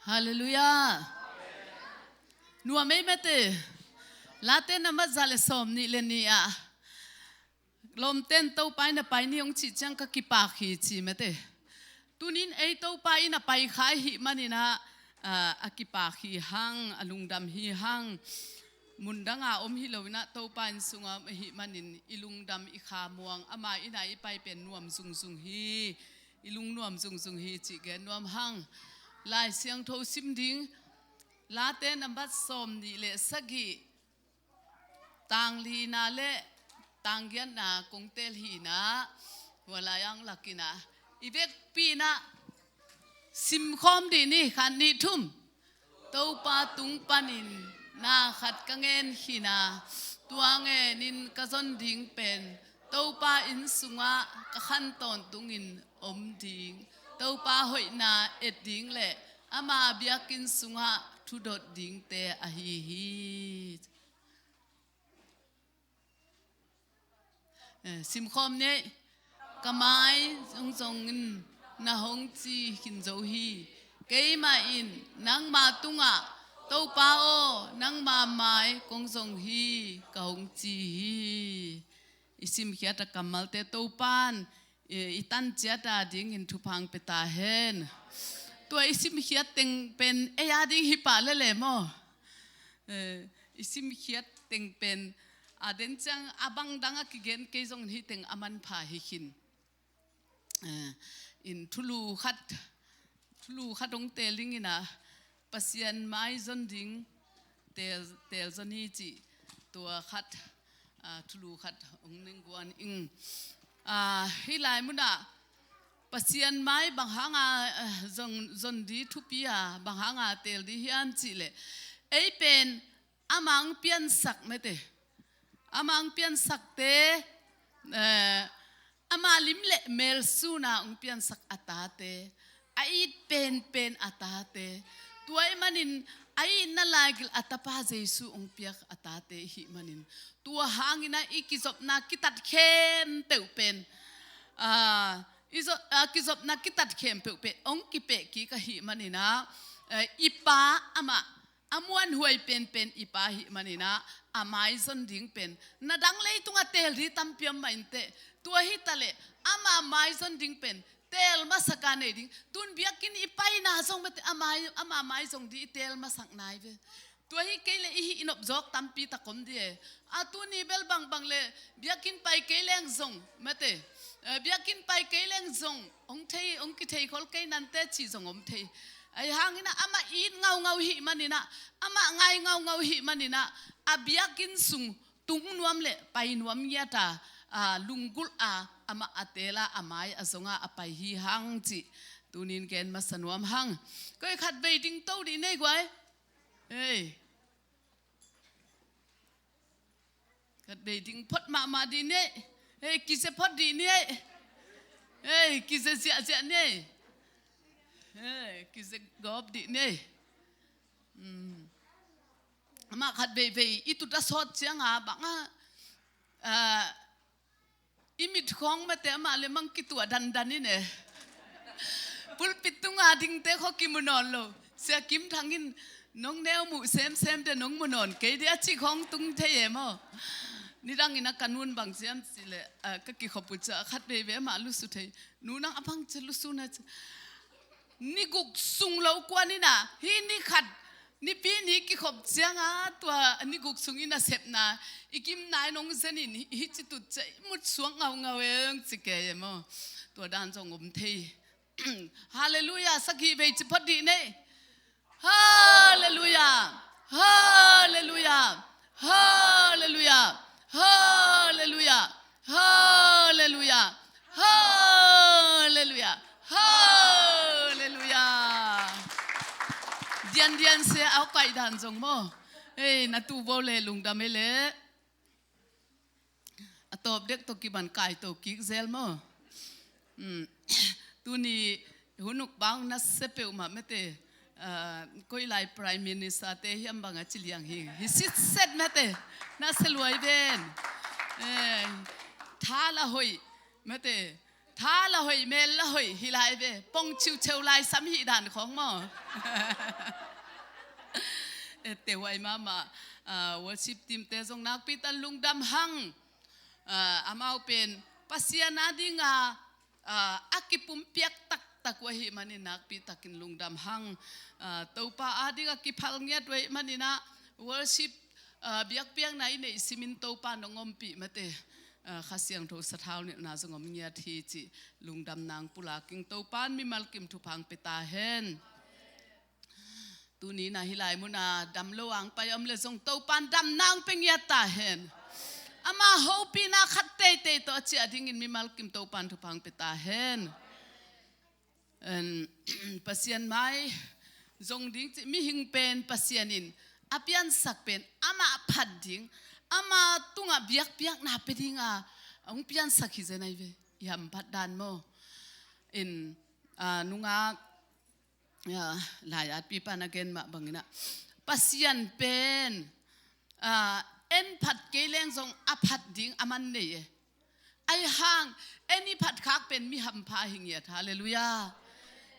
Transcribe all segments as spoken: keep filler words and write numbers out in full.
Halleluiah. Nuam ei mate. Late nambat za le sawm nih le nih ah, lawmten Topa in a pai ni hong cih ciang ka kipak hi ci mate. Tunin ei Topa in a pai kha ahih manin ah, a kipak hi hang, a lungdam hi hang. Mundanga om hi loin ah Topa inn sunga om ahih manin i lungdam i kha muang, ama inn ah i pai pen nuam zungzung hi. I lungnuam zungzung hi cih gen nuam hang. Lai Siangtho sim ding, Late nambat sawm nih le sagih, tang lina le tang giatna kong tel hi-in ah, hua lai ang lakin ah, i vekpi-in ah simkhawm dih ni, khat nih thum. Topa tung panin na khat ka ngen khin a, tua ngenin ka zon ding pen Topa inn sungah ka khan tawntungin om ding, Topa hoihna et ding le ama biakinn sungah thudot dingte ahi hi. Eh, simkhawm ni. Ka mai zongzong in na hong ci khin zo hi. Keimah in nangma tungah, Topa aw, nangma mai kong zong hi, ka hong ci hi. I simkhiat a kammalte Topan, eh, i tan ciat a dingin thupha hong pia ta hen. Tua i simkhiat teng pen ei a ding hi pah lel e maw. Eh, i simkhiat teng pen a den ciang a bang dang a kigen kei zongin hih teng a manpha hi khin. Eh, in thulu khat, thulu khat hong teel dingin ah, Pasian mai zon ding teel, teel zon hi cih tua khat, ah, thulu khat hong neng guan ing. Ah, hih lai munah Pasian mai bang hanga, ah, zon, zon ding thupi a, bang hanga teel ding hiam cih leh, ei pen ama hong piansak mate. Ama hong piansakte, eh, ama lim le mel sun a hong piansak a tate, a it penpen a tate, tua ahih manin a itna laigil a tapa Jesu hong piak a tate ahih manin, tua hangin ah i kizopna kitat khempeuh pen, ah, i zo-, ah, kizopna kitat khempeuh pen hong kipeh kik ahih manin ah, eh, i Pa amah a muanhuai penpen i Pa ahih manin ah, a mai zon ding pen, na dang leitungah teel ding tampi om mah inteh, tua hi ta leh ama mai zon ding pen teel masak a nei ding. Tun biakinn i paina zong mate, ama, ama mai zong ding i teel masak nai ve. Tua hi kei leh i hih i nop zawk tampi tak om ding e. A tuni bel bangbang leh biakinn pai kei leng zong mate, eh, biakinn pai kei leng zong hong thei, hong kithei khol kei nante cih zong om thei. Ahi hangin ah amah it ngaungau ahih manin ah, amah ngai ngaungau ahih manin ah, a biakinn sung tung nuam le pai nuam ngiat a, a, lunggulh a, amah a teel a, a mai a zong a, a pai hi hang cih tunin gen masa nuam hang. Koi khat vei ding to dih ni ei guai. Ei. Khat vei ding phot mahmah dih ni ei. Ei, kize phot dih ni ei. Ei, kize ziahziah ni ei. Ei, kize gawp dih ni ei. Hmm. Amah khat veivei i tut a sawt ciang a bang a, ah, i mit khawng mate amah le mang kituah dandan in e. Pulpit tunga dingte khawng kimu nawn lo. Sia Kim Thang in nong neu muh semsem te nong mu nawn kei dih a cih khawng tung thei e maw. Nidangin a ka nu'n bang ciam cih leh, ah, ka kikhop uh ciang a khat veivei amah lusu thei. Nu nang a bang ci lusu na ci. Ni guk sung lo kuan in a, hih ni khat, Nipi ni kikhop ciang a, tua ni guk sung i nasepna i gimna in hong zen in, hih ci tut ciang i mut suak ngaungau eng ci kei e maw. Tua dan zong om thei. Halleluiah, sagih vei ci phot dih ni ei. Halleluiah. Halleluiah. Halleluiah. Halleluiah. Halleluiah. Halleluiah. Halleluiah. Diandian se au kaih dan zong maw. Ei, na tu vo le lungdam ei le. A tawp dek tawh kiban kaito kik zel maw. Hmm. Tuni hun uk bang nasia peuhmah mate, ah, koi lai Prime Minister te hiam bang a ci liang hi. Hi sitset mate. Nasia luai ven. Eh, tha la hoih mate. Tha la hoih, mel la hoih hi lai ve. Pong ciuceu lai sam hih dan khawng maw? Ette huai mahmah. Ah, worship team te zong nakpi tak lungdam hang. Ah, amau pen Pasian a dinga, ah, a kipumpiak taktak uh ahih manin nakpi takin lungdam hang. Ah, Topa a dinga kiphal ngiat uh ahih manin ah worship, ah, biakpiakna i neih simin Topa nong ompih mate. Ah, Kha Siangtho sathau nilhna zong om ngiat hi cih lungdam nang pulakin Topan mimal kim thupha hong pia ta hen. Tuni-in ah hih lai munah dam lo a hong pai om leh zong Topan damna hong pia ngiat ta hen. Ama hopihna khat teitei tawh a ciah dingin mimal kim Topan thupha hong pia ta hen. En, Pasian mai zong ding cih mihing pen Pasian in a piansak pen amah phat ding, ama tungah biakpiakna pia dinga hong piansak hi zen ahi ve. I hamphat dan maw? En, ah, nungak, ah, lai-atpipa na gen mah bangin ah Pasian pen, ah, en phat kei leng zong a phat ding a man nei e. Ahi hang, en i phat khak pen mi hampha hi ngiat. Halleluiah.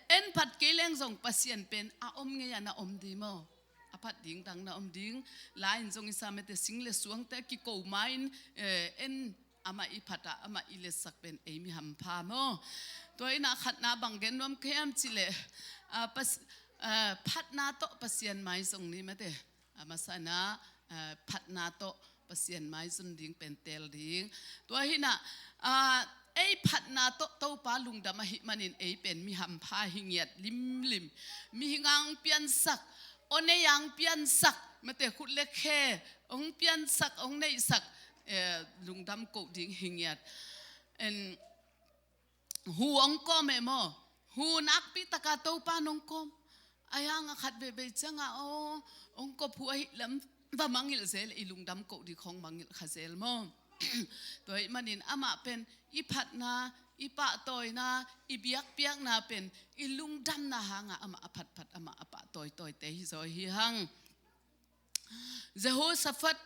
En phat kei leng zong Pasian pen a om ngei a na om ding maw? A phat ding dang na om ding. Lai-in zong i sa mate sing le suangte a kiko ma-in, eh, en amah i phat a, amah i letsak pen ei mi hampha maw? Tua in ah khatna bang gen nuam ka hiam cih leh, ah, Pas-, ah, phatna tawh Pasian mai zong ni mate. A masa in ah, eh, phatna tawh Pasian mai zon ding pen teel ding. Tua hi in ah, ah, ei phatna tawh Topa lungdam ahih manin ei pen mi hampha hi ngiat limlim. Mihing a hong piansak, aw nei a hong piansak, mate khut le khe hong piansak, hong neihsak, eh, lungdam koh ding hi ngiat. En, hu hong kawm e maw? Hu nakpi taka Topa nong kawm. Ahi hang a khat veivei ciangah aw hong kawp hu ahih lam va mangngilh zel, i lungdam koh ding khawng mangngilh kha zel maw? Tua ahih manin amah pen i phatna, i pahtawina, i biakpiakna pen i lungdamna hangah amah a phatphat, amah a pahtawitawite hi zaw hi hang. Jehoshaphat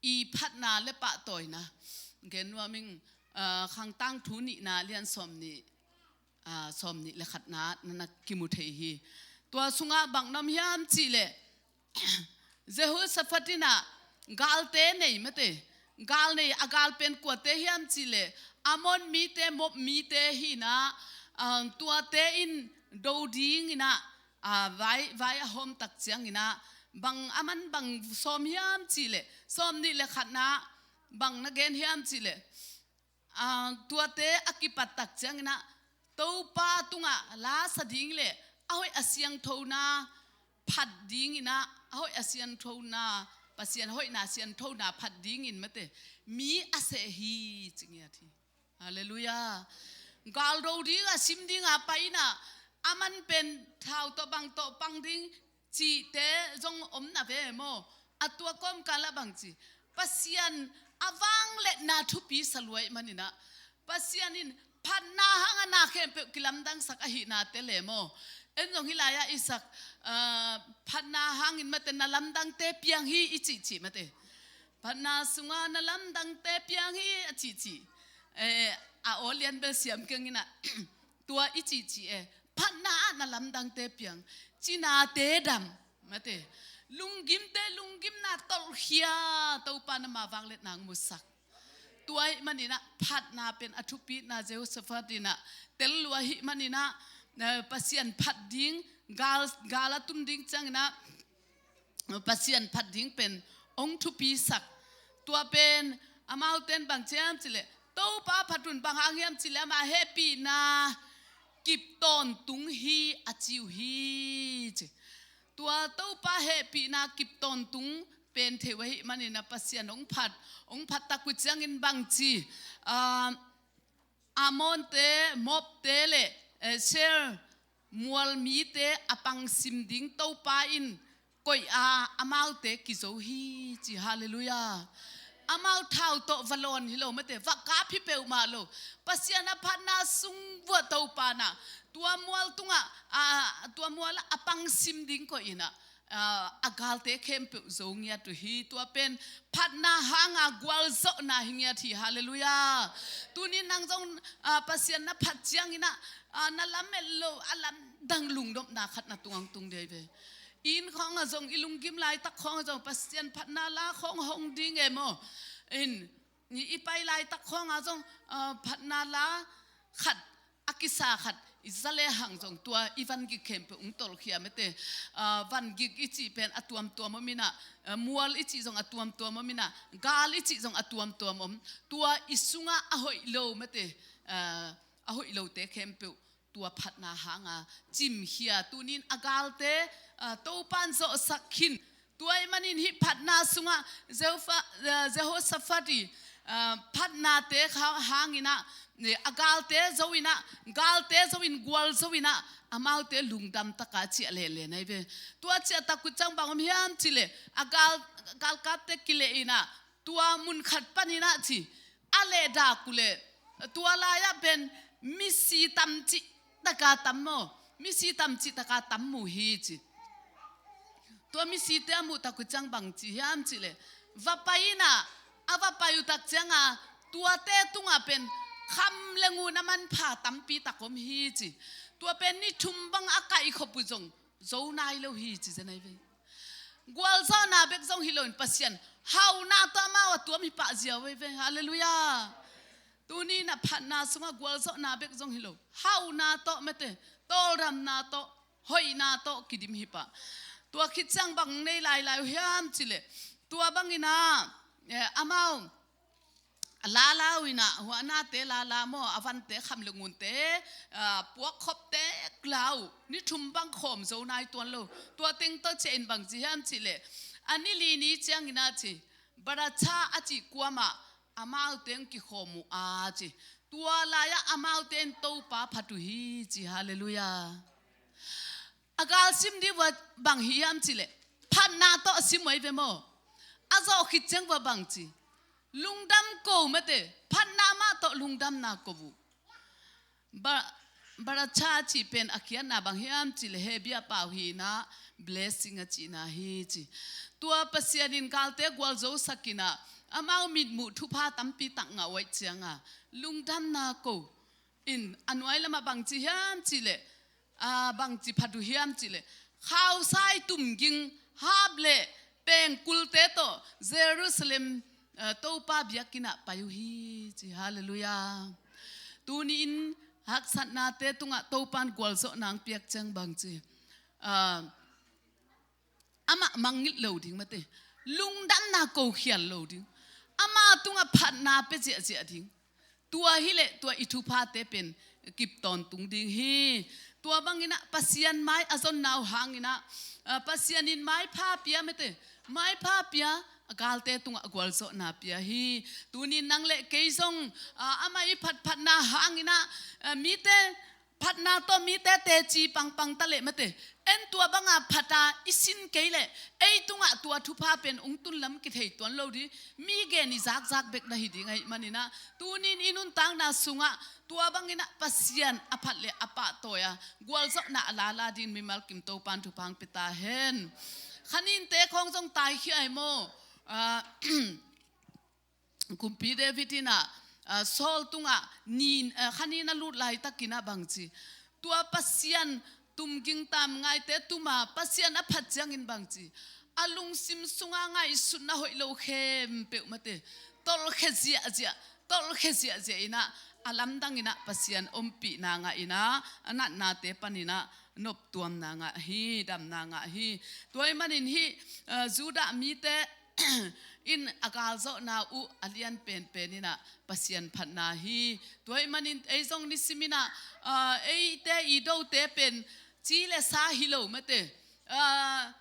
i phatna le pahtawina gen nuam ing. Ah, Khang Tangthu nihna lian sawmnih, ah, sawmnih le khatna na na kimu thei hi. Tua sungah bang na om hiam cih leh Jehoshaphat in ah galte nei mate. Gal nei, a gal pen kuate hiam cih leh Ammon mite, Moab mite hi in ah, ah, tuate in do ding in ah, ah, vai, vai a hawm tak ciangin ah bang a man bang sawm hiam cih leh, sawmnih le khatna bang na gen hiam cih leh, ah, tuate a kipat tak ciangin ah Topa tungah la sa ding le a hoih a siangthona phat dingin ah, a hoih a siangthona, Pasian hoihna siangthona phat dingin mate mi a seh hi ci ngiat hi. Halleluiah. Gal do ding a sim ding a pai in ah, a man pen thau tawh bang tawh pang ding cihte zong om na ve maw? A tua kawmkal ah bang ci, Pasian a vangliatna thupi sa lua ahih manin ah, Pasian in phatna hang a na khempeuh kilamdangsak ahihnate le maw? En zong hih lai-ah i sak, ah, phatna hangin mate na lamdangte piang hi i cihcih mate. Phatna sungah na lamdangte piang hi a cihcih. Eh, a aw lian bel siam keng in ah, tua i cihcih e. Phatna ah na lamdangte piang. Cinate dam. Mate. Lunggimte, lunggimna tolhkhia. Topa na ma vangliatna hong musak. Tua ahih manin ah phatna pen a thupina Jehoshaphat in ah tel lua ahih manin ah, eh, Pasian phat ding, gal, gal a tun ding ciangin ah, Pasian phat ding pen hong thupisak. Tua pen amaute in bang ci hiam cih leh, Topa phat un, bang hang hiam cih leh ama hehpihna kip tawntung hi a ci uh hi ci. Tua Topa hehpihna kip tawntung pen thei uh ahih manin ah Pasian hong phat, hong phat tak uh ciangin bang ci, ah, Ammonte, Moabte le, eh, Seir mual mite a pangsim ding Topa in koih a, amaute kizo hi ci. Halleluiah. Amau thau tawh va lawn hi lo mate, va kap hi peuhmah lo. Pasian a phatna sung vuah Topa in ah tua mual tungah, ah, tua mual ah a pangsim ding koih in ah, ah, a galte khempeuh zo ngiat uh hi. Tua pen phatna hanga gualzawhna hi ngiat hi. Halleluiah. Tuni nang zong, ah, Pasian na phat ciangin ah, ah, na lamet lo a lamdang lungnopna khat na tungah tung dei ve. Inn khawngah zong, i lunggim laitak khawngah zong Pasian phatna la khawng hong ding e maw? In, i, i pai laitak khawngah zong, ah, phatna la khat, a kisa khat i za lehang zong tua i vangik khempeuh hong tolkhia mate. Ah, vangik i cih pen a tuamtuam om in ah, ah, mual i cih zong a tuamtuam om in ah, gal i cih zong a tuamtuam om. Tua i sungah a hoih lo mate, ah, a hoih lote khempeuh tua phatna hanga cimkhia, tunin a galte, ah, Topan zawhsak khin. Tua ahih manin hih phatna sungah Jehofa-, ah, Jehoshaphat i, ah, phatnate kha-, hangin ah, ne, a galte zo in ah, galte zo in, gualzo in ah, amaute lungdam taka ciah lele nai ve. Tua ciah tak uh ciang bang om hiam cih leh, a gal, galkapte kileh in ah, tua mun khat panin ah ci, a lehdak uh leh, tua lai-ah pen misi tam cih taka tam maw, misi tam cih taka tam mu hi ci. Tua misite a muh tak uh ciang bang ci hiam cih leh, va pai in ah, a va pai uh tak ciangah, tuate tungah pen kham le ngun a manpha tampi tak om hi ci. Tua pen ni thum bang a kaihkhop uh zong zo nai lo hi ci zen ai ve. Gualzawhna bek zong hi loin Pasian hauna tawh amau a tuam hi pah ziau ai ve. Halleluiah. Tuni in ah phatna sungah gualzawhna bek zong hi lo, hauna tawh mate, tawldamna tawh, hoihna tawh kidim hi pah. Tua khit ciang bang nei lailai uh hiam cih leh, tua bangin ah, eh, amau lala uh in ah, huahnate lala maw, a vante kham le ngunte, ah, puakkhopte la uh, ni thum bang khawm zo nai tuan lo. Tua teng tawh ciah in bang ci hiam cih leh, a ni li ni ciangin ah ci, Baratsha a cih kuamah amaute hong kikhawm uh a ci. Tua lai-ah amaute in Topa phat uh hi ci. Halleluiah. A gal sim ding uh a bang hi hiam cih leh, phatna tawh a sim uh ai ve maw? A zawh khit ciang uh a bang ci, lungdam ko mate, phatna mah tawh lungdamna ko uh. Ba-, Baratsha cih pen a khiatna bang hiam cih leh, Hebrew pau hi in ah, blessing a cihna hi ci. Tua Pasian in galte gualzosak in ah, amau mitmuh thupha tampi tak ngah uh ahih ciangah, lungdamna ko. In, a nuai lamah bang ci hiam cih leh, ah, bang ci phat uh hiam cih leh, khausai tumging, harp le pengkulte tawh Jerusalem, ah, Topa biakinn ah pai uh hi ci. Halleluiah. Tuni in haksatnate tungah Topan gualzawhna hong piak ciang bang ci, ah, amah mangngilh lo ding mate, lungdamna ko khial lo ding, ama tungah phatna pia ziahziah ding. Tua hi leh tua i thuphate pen kip tawntung ding hi. Tua bangin ah Pasian mai a zonna uh hangin ah, ah, Pasian in maipha pia mate, maipha pia, a galte tungah gualzawhna pia hi. Tunin nang le kei zong, ah, amah i phatphatna hangin ah, ah, mite phatna tawh mite teci pangpang ta leh mate, en tua banga phata i sin kei leh, ei tungah tua thupha pen hong tun lam kithei tuan lo ding, mi gen i zakzak bek na hi ding ahih manin ah, tunin i nuntakna sungah tua bangin ah Pasian a phat le a pahtawi a, gualzawhna a lala dingin mimal kim Topan thupha hong pia ta hen. Khaninte khawng zong taikhia ai maw? Ah, Kumpi David in ah, ah, Saul tungah nin, ah, khanin a lut laitakin ah bang ci, tua Pasian tumging tamngaite tuma Pasian a phat ciangin bang ci, a lungsim sunga ngaihsutna hoih lo khempeuh mate, tolhkhia ziahziah, tolhkhia ziahziah in ah, a lamdang in ah Pasian ompihna ngah in ah, a natnate panin ah noptuamna ngah hi, damna ngah hi. Tua ahih manin hih, ah, Judah mite in a galzawhna uh a lian penpen in ah Pasian phatna hi. Tua ahih manin ei zong nisimin ah, ah, eite i dote pen ci le sa hi lo mate, ah,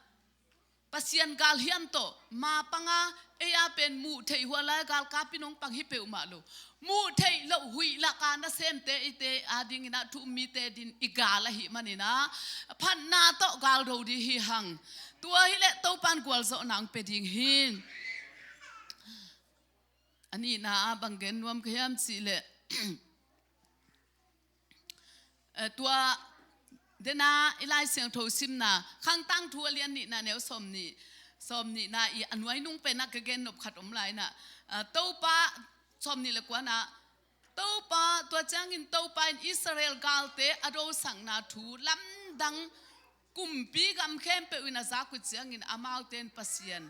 Pasian galhiam tawh mapanga ei a pen muh theih, hua lai galkap in hong pang hi peuhmah lo, muh theih loh huih laka nasemte eite adingin ah thu um mite din i gal ahih manin ah phatna tawh galdo ding hi hang. Tua hi leh Topan gualzawhna hong pia ding hi. A nihna ah bang gen nuam ka hiam cih leh, eh, tua Dena i Lai Siangtho simna, Khangtangthu a lian nihna neu sawm nih, sawm nihna i a nuai nung penah ka gen nop khat om lai inah, ah, Topa, sawm nih le kuana, Topa, tua ciangin Topa in Israel galte a dosakna thu lamdang kumpi gam khempeuh in a zak uh ciangin amaute in Pasian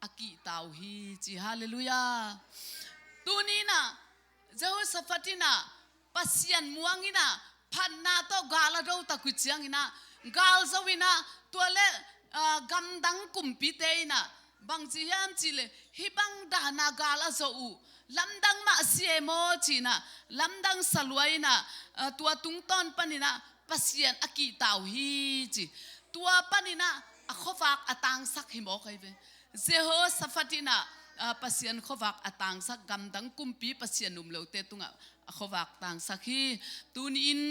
a kihta uh hi ci. Halleluiah. Tuni inah Jehoshaphat inah Pasian muang inah phatna tawh gal a do tak uh ciang inah gal zo inah tua le, ah, gamdang kumpite inah bangci hiam cihleh hih bang dana gal a zo uh lamdang mah si e maw ci inah lamdang sa lua inah, ah, tua tungtawn pan inah Pasian a kihta uh hi ci. Tua pan inah a khuavak a tangsak hi mawk ahi ve. Jehoshaphat inah, ah, Pasian khuavak a tangsak, gamdang kumpi Pasian um lote tungah a khuavak tangsak hi. Tuni in,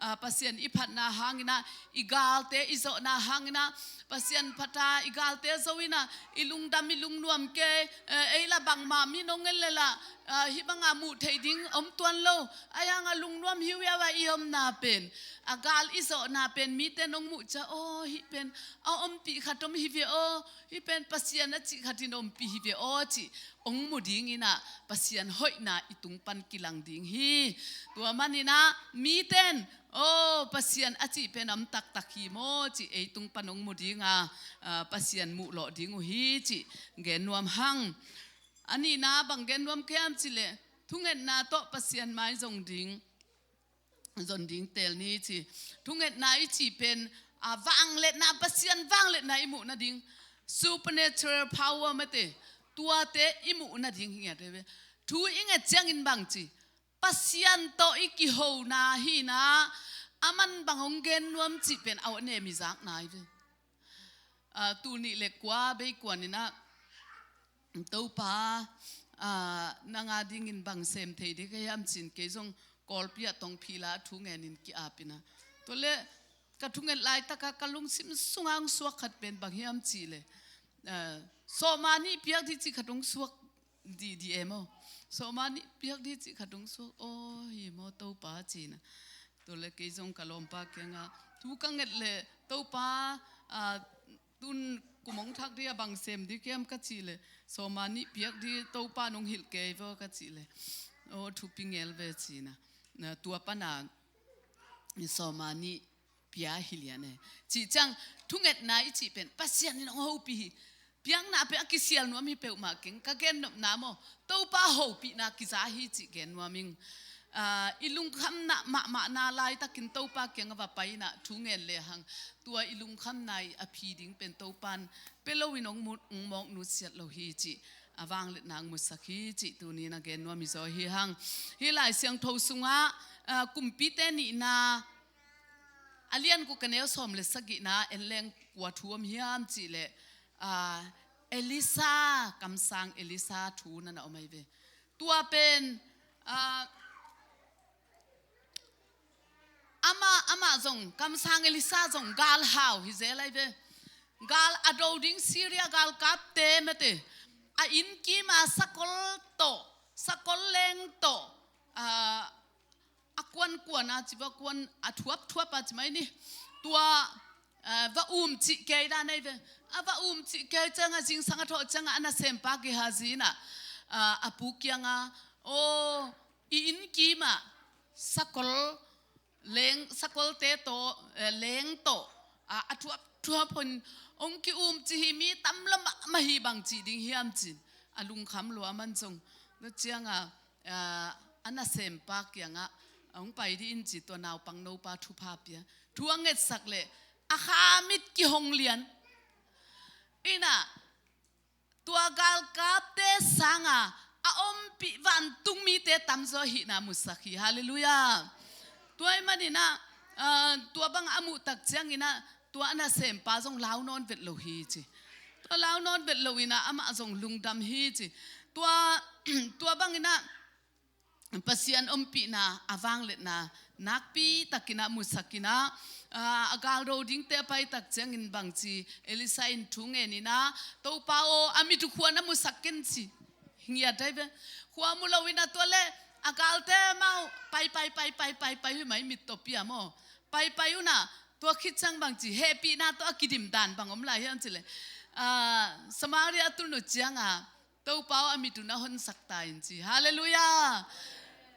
ah, Pasian i phatna hang inah, i galte i zawhna hang inah Pasian phata, i galte zo inah i lungdam i lungnuam kei, eh, ei la bangmah mi nong en le la, ah, hih banga muh theih ding om tuan lo. Ahi hanga lungnuam hi uh a, i omna pen, a gal i zawhna pen mite nong muh ciang, aw, hih pen a ompih khat om hi ve aw, hih pen Pasian a cih khat in ompih hi ve aw cih ong mu ding inah Pasian hoihna i tung pan kilang ding hi. Tua man inah mite in, aw, Pasian a cih pen om taktak hi maw cih ei tung pan ong mu dinga, ah, Pasian muh lawh ding uh hi cih gen nuam hang. A nihna bang gen nuam ka hiam cihleh thungetna tawh Pasian mai zong ding, zon ding teel ni ci. Thungetna i cih pen, ah, vangliatna, Pasian vangliatna i muh nading, supernatural power mate, tuate i muh nading hi ngiat ve. Thu i nget ciangin bangci, Pasian tawh i kihona hi inah, aman bang hong gen nuam cih pen a nem i zakna hi ve. Ah, tul nih le kua bei kuan inah, Topa, ah, nang a dingin bang sem thei ding ka hiam ci-in kei zong Kawlpi ah tongphila a thu ngenin ki-ap inah. Tua le ka thunget laitaka ka lungsim sunga hong suak khat pen bang hiam cihleh, ah, sawmah nih piak dih cih khat hong suak dih, dih e maw. Sawmah nih piak dih cih khat hong suak, aw, hi maw Topa ci inah. Tua le kei zong ka lawmpa kiangah thu ka nget leh Topa, ah, tun kum hong thak dih a bang sem dih ka hiam ka cih leh, sawmah nih piak dih Topa nong hilh kei vaw ka cih leh, aw, thupi ngel ve ci inah. Na tua pana sawmah nih pia hi lian e. Cih ciang thungetna i cih pen Pasian in hong hopih hi. Piakna pen a kisial nuam hi peuhmah keng, ka gen nopna maw, Topa hopihna kiza hi cih gen nuam ing. Ah, i lungkhamna mahmahna laitakin Topa kiangah va pai inah thu ngen lehang tua i lungkhamna i a phi ding pen Topa in pia loin hong mu, hong mawk nutsiat lo hi cih a vangliatna hong musak hi cih tuni inah gen nuam i zaw hi hang. Hih Lai Siangtho sungah, ah, Kumpite nihna a lian guk a neu sawm le sagihna en leng kua thu om hiam cihleh, ah, Elisha, kamsang Elisha thu na na om ahi ve. Tua pen, ah, amah, amah zong, kamsang Elisha zong galhau hi zel ahi ve. Gal a do ding Syria galkapte mate, a inn kima sakol tawh, sakol leng tawh, ah, a kuankuan a ci, va kuan a thuapthuap a ci mai ni. Tua, ah, va um cih kei dan ahi ve. A va um cih kei ciangah zingsang a thawh ciangah a nasempa Gehazi inah, ah, a pu kiangah, aw, i inn kimah sakol leng, sakolte tawh, eh, leng tawh, ah, a thuapthuap hon hong ki-um ci hi, mi tam lo mahmah hi, bang cih ding hiam ci-in a lungkham lua, aman zong. Tua ciangah, ah, a nasempa kiangah hong pai dih in ci, tua naupang nopa thupha pia. Thu a ngetsak leh a kha mit kihong lian. Inah tua galkapte sanga a ompih vantung mite tamzaw ahihna musak hi. Halleluiah. Tua ahih maninah, ah, tua bang a muh tak cianginah tua a nasempa zong lau nawn vet lo hi ci. Tua lau nawn vet lo inah amah zong lungdam hi ci. Tua, tua banginah Pasian ompihna a vangliatna nakpi takinah musakinah, ah, a galdo dingte a pai tak ciangin bangci Elisha in thu ngeninah, Topa aw, a mit uh khua na musak ken ci. Hi ngiat ahi ve. Khua mu loinah tua le a galte mau pai, pai, pai, pai, pai, pai, pai, pai, mit tawh pia maw? Pai, pai unah Tua khit ciang bang ci, hehpihna tawh a kidim dan bang om lai hiam cih leh, ah, Samaria tulnu ciang a, Topa aw, a mit uh na honsak ta in ci. Halleluiah.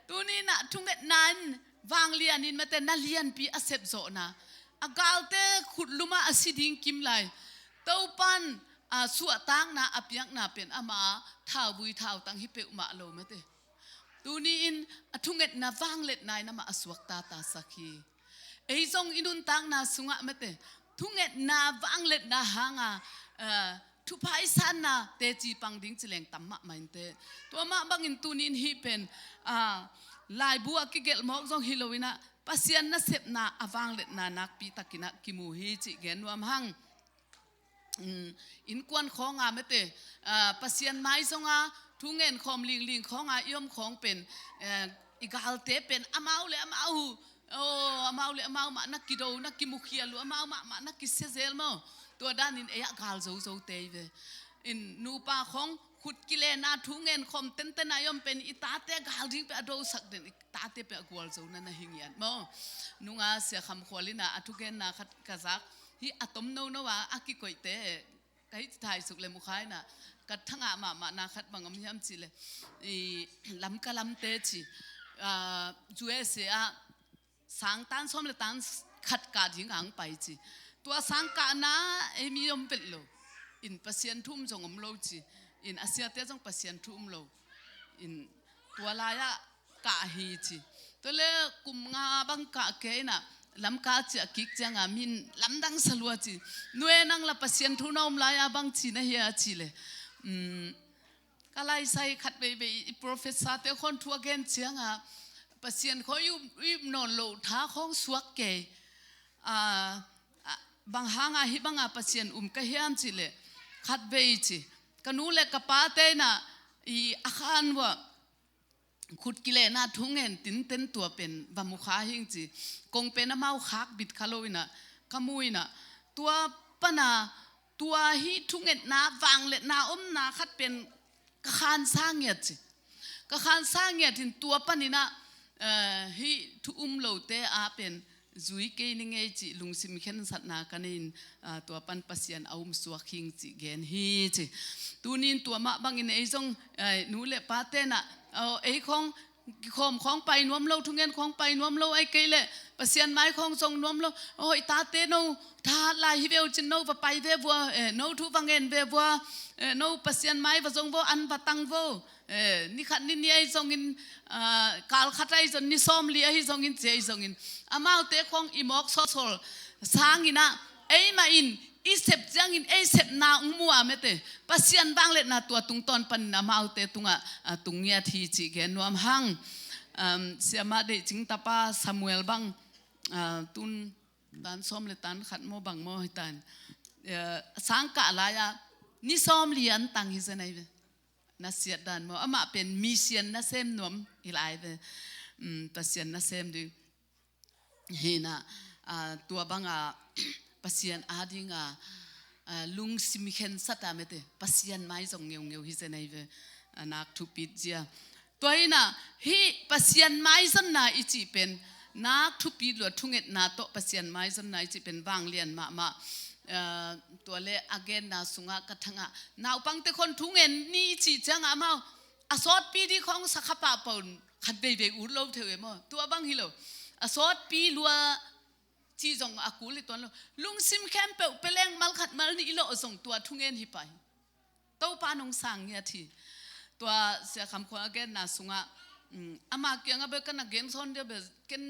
Tuni in ah thungetna in vanglian in mate, na lianpi a sepzawhna, a galte khutlum ah a si ding kim lai, Topan, ah, suahtakna a piakna pen amah thauvui thautang hi peuhmah lo mate. Tuni in a thungetna vangliatna in amah a suakta tasak hi. Ei zong i nuntakna sungah mate, thungetna vangliatna hanga, eh, thupha i sanna teci pang ding ci leng tam mahmah inteh. Tua mah bangin tuni in hih pen, ah, laibu ah kigelh mawk zong hi lo in ah, Pasian nasepna a vangliatna nakpi takin ah kimu hi cih gen nuam hang. Mm, innkuan khawnga mate, ah, Pasian mai zonga thu ngen khawm lingling khawnga i om khawng pen, eh, i galte pen amau le amau, oh, amau le amau mah na kido, na kimukhial uh, amau mahmah na kisia zel maw. Tua danin ei ah gal zozo te i ve. In nupa khawng khut kilena thu ngen khawm tenten a i om pen i tate gal ding pen a dosak den, i tate pen a gualzona na hi ngiat maw. Nunga Sia Kham Khual in ah a thugenna khat ka zak hi, a tom nono a, a kikoihte ka hih thaisuk le mukha in ah ka thangah mahmahna khat bang om hiam cih leh, i Lamka lamte ci, ah, U S A ah sang tan sawm le tan khat kah ding ang pai ci. Tua sang kahna ei mi om vet lo. In Pasian thu um zong om lo ci. In a siate zong Pasian thu um lo. In tua lai-ah kah hi ci. Tua le kum nga bang kah kei in ah Lamka ciah kik cianga min lamdang salua ci. Nue, nang la Pasian thu na om lai-a bang ci na hia cih leh, um, ka laisai khat veivei i professor te khawng thu a gen cianga Pasian khawng i um, i um nawn loh tha khawng suak kei. Ah, ah, bang hanga hih banga Pasian um ka hiam cih leh, khat vei ci, ka nu le ka pate in ah i a khan uah khut kilena thu ngen tinten tua pen va mukha hing ci. Kong pen amau khak bit kha lo in ah ka mu in ah, tua pana tua hih thungetna vangliatna omna khat pen ka khansa ngiat ci. Ka khansa ngiat in tua panin ah, eh, hih thu um lote a pen zui kei ni ngei cih lungsim khensatna ka nei in, ah, tua pan Pasian a um suak hing cih gen hi ci. Tuni in tua mah bangin ei zong, eh, nu le pate in ah, oh, ei khawng kikhawm khawng pai nuam lo, thu ngen khawng pai nuam lo, ahih kei leh Pasian mai khawng zong nuam lo. Oh, i tate no thahat lai hi ve uh cin no va pai ve vua, eh, no thu va ngen ve vua, eh, no Pasian mai va zong vo, an va tang vo. Eh, ni khat ni nih ahi zongin, ah, kal khat ahi zong, ni sawmli ahi zongin, ci ahi zongin, amaute khawng i mawk sawlsawl sangin ah, eimah in i sep ciangin ei sepna ung mu a mete, Pasian vangliatna tua tungtawn panin amaute tungah, ah, tung ngiat hi cih gen nuam hang. Um, siamah deihcing tapa Samuel bang, ah, tun tan sawm le tan khat maw bang maw hi tan. Eh, sangkah lai-ah ni sawmli an tang hi zen ahi ve. Nasiat dan maw, amah pen mission nasem nuam hi lai ve. Um, Pasian nasem ding. Hi in ah, ah, tua banga Pasian adinga, ah, lungsim khensat a mete, Pasian mai zong ngeungeu hi zen ahi ve. Ah, nak thupit zia. Tua hi in ah, hih Pasian maizonna i cih pen, nak thupit lua thungetna tawh Pasian maizonna i cih pen vanglian mahmah. Ah, tua le a genna sungah ka thangah naupangte khawng thu ngen ni i cih ciangah amau a sawtpi ding khawng sa kha pahpah un, khat veivei ut lo theu e maw. Tua bang hi lo. A sawtpi lua cih zong a kul hi tuan lo. Lungsim khempeuh peleng mal khat mal nih i lawh zong tua thu ngen hi pah hi. Topa nong sang ngiat hi. Tua Sia Kham Khual a genna sungah, um, ama kiangah bel ka na gen sawn dia bel ken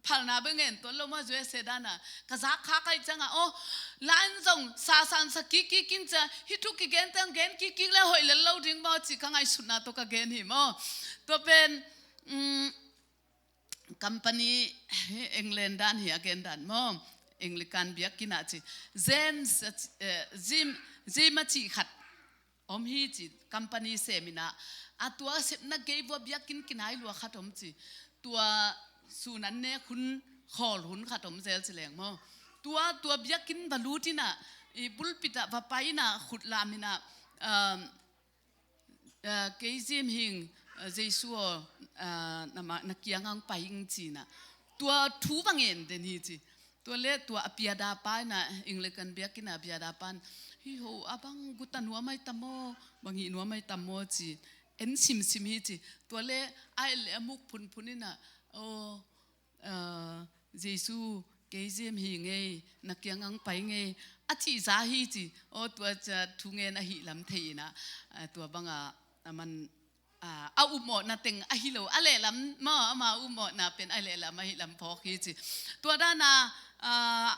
phalna bel ngen tuan lo maw, U S A dana. Ka zak kha ka hih ciangah, oh, la in zong sasan sa kik kik in cia, hih thu kigen teng gen kik kik le hoih lel lo ding maw cih ka ngaihsutna tawh ka gen hi maw. Tua pen, um, company, England dan hi a gen dan maw. Anglican biakinn ah ci. James, eh, Jim, Jim a cih khat om hi ci, company sem in ah, a tua sepna gei vua biakinn kinai lua khat om ci. Tua sun an nek hun, khawl hun khat om zel ci leng maw. Tua, tua biakinn va lut in ah, i pulpit ah va pai in ah, khut lam in ah, um, uh, kei Jim hing, uh, Jesu aw, uh, na ma-, na kiangah hong pai ing ci in ah. Tua thu va ngen den hi ci. Tua le tua a piada pa in ah, Anglican biakinn a piada pa in, "Hi ho, a bang guta nuam ai tam maw, bang hih nuam ai tam maw?" ci. En simsim hi ci. Tua le a et le a muk phunphun in ah, "Aw, ah, Jesu, kei Jim hi ing ei, na kiang ang pai ing ei," a cih za hi ci. Aw, tua ciang thungen ahih lam thei in ah, ah, tua bang a, a man, ah, a upmawhna teng ahi lo, a lehlam maw, ama upmawhna pen a lehlam ahih lam phawk hi ci. Tua dan a, ah,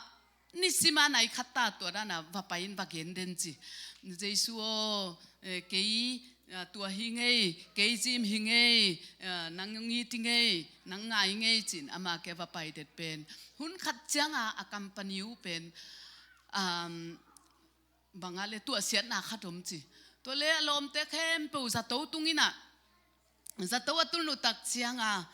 nisim a nai khat ta tua dan a va pai in va gen den ci. "Jesu aw, eh, kei, ah, tua hi ing ei, kei Jim hi ing ei, ah, nang hong it ing ei, nang ngai ing ei," ci-in ama kiang va pai den pen. Hun khat ciang a, a company uh pen, um, bang a le tuahsiatna khat om ci. Tua le a lawmte khempeuh zato tung in ah, zato a tun uh tak ciang a,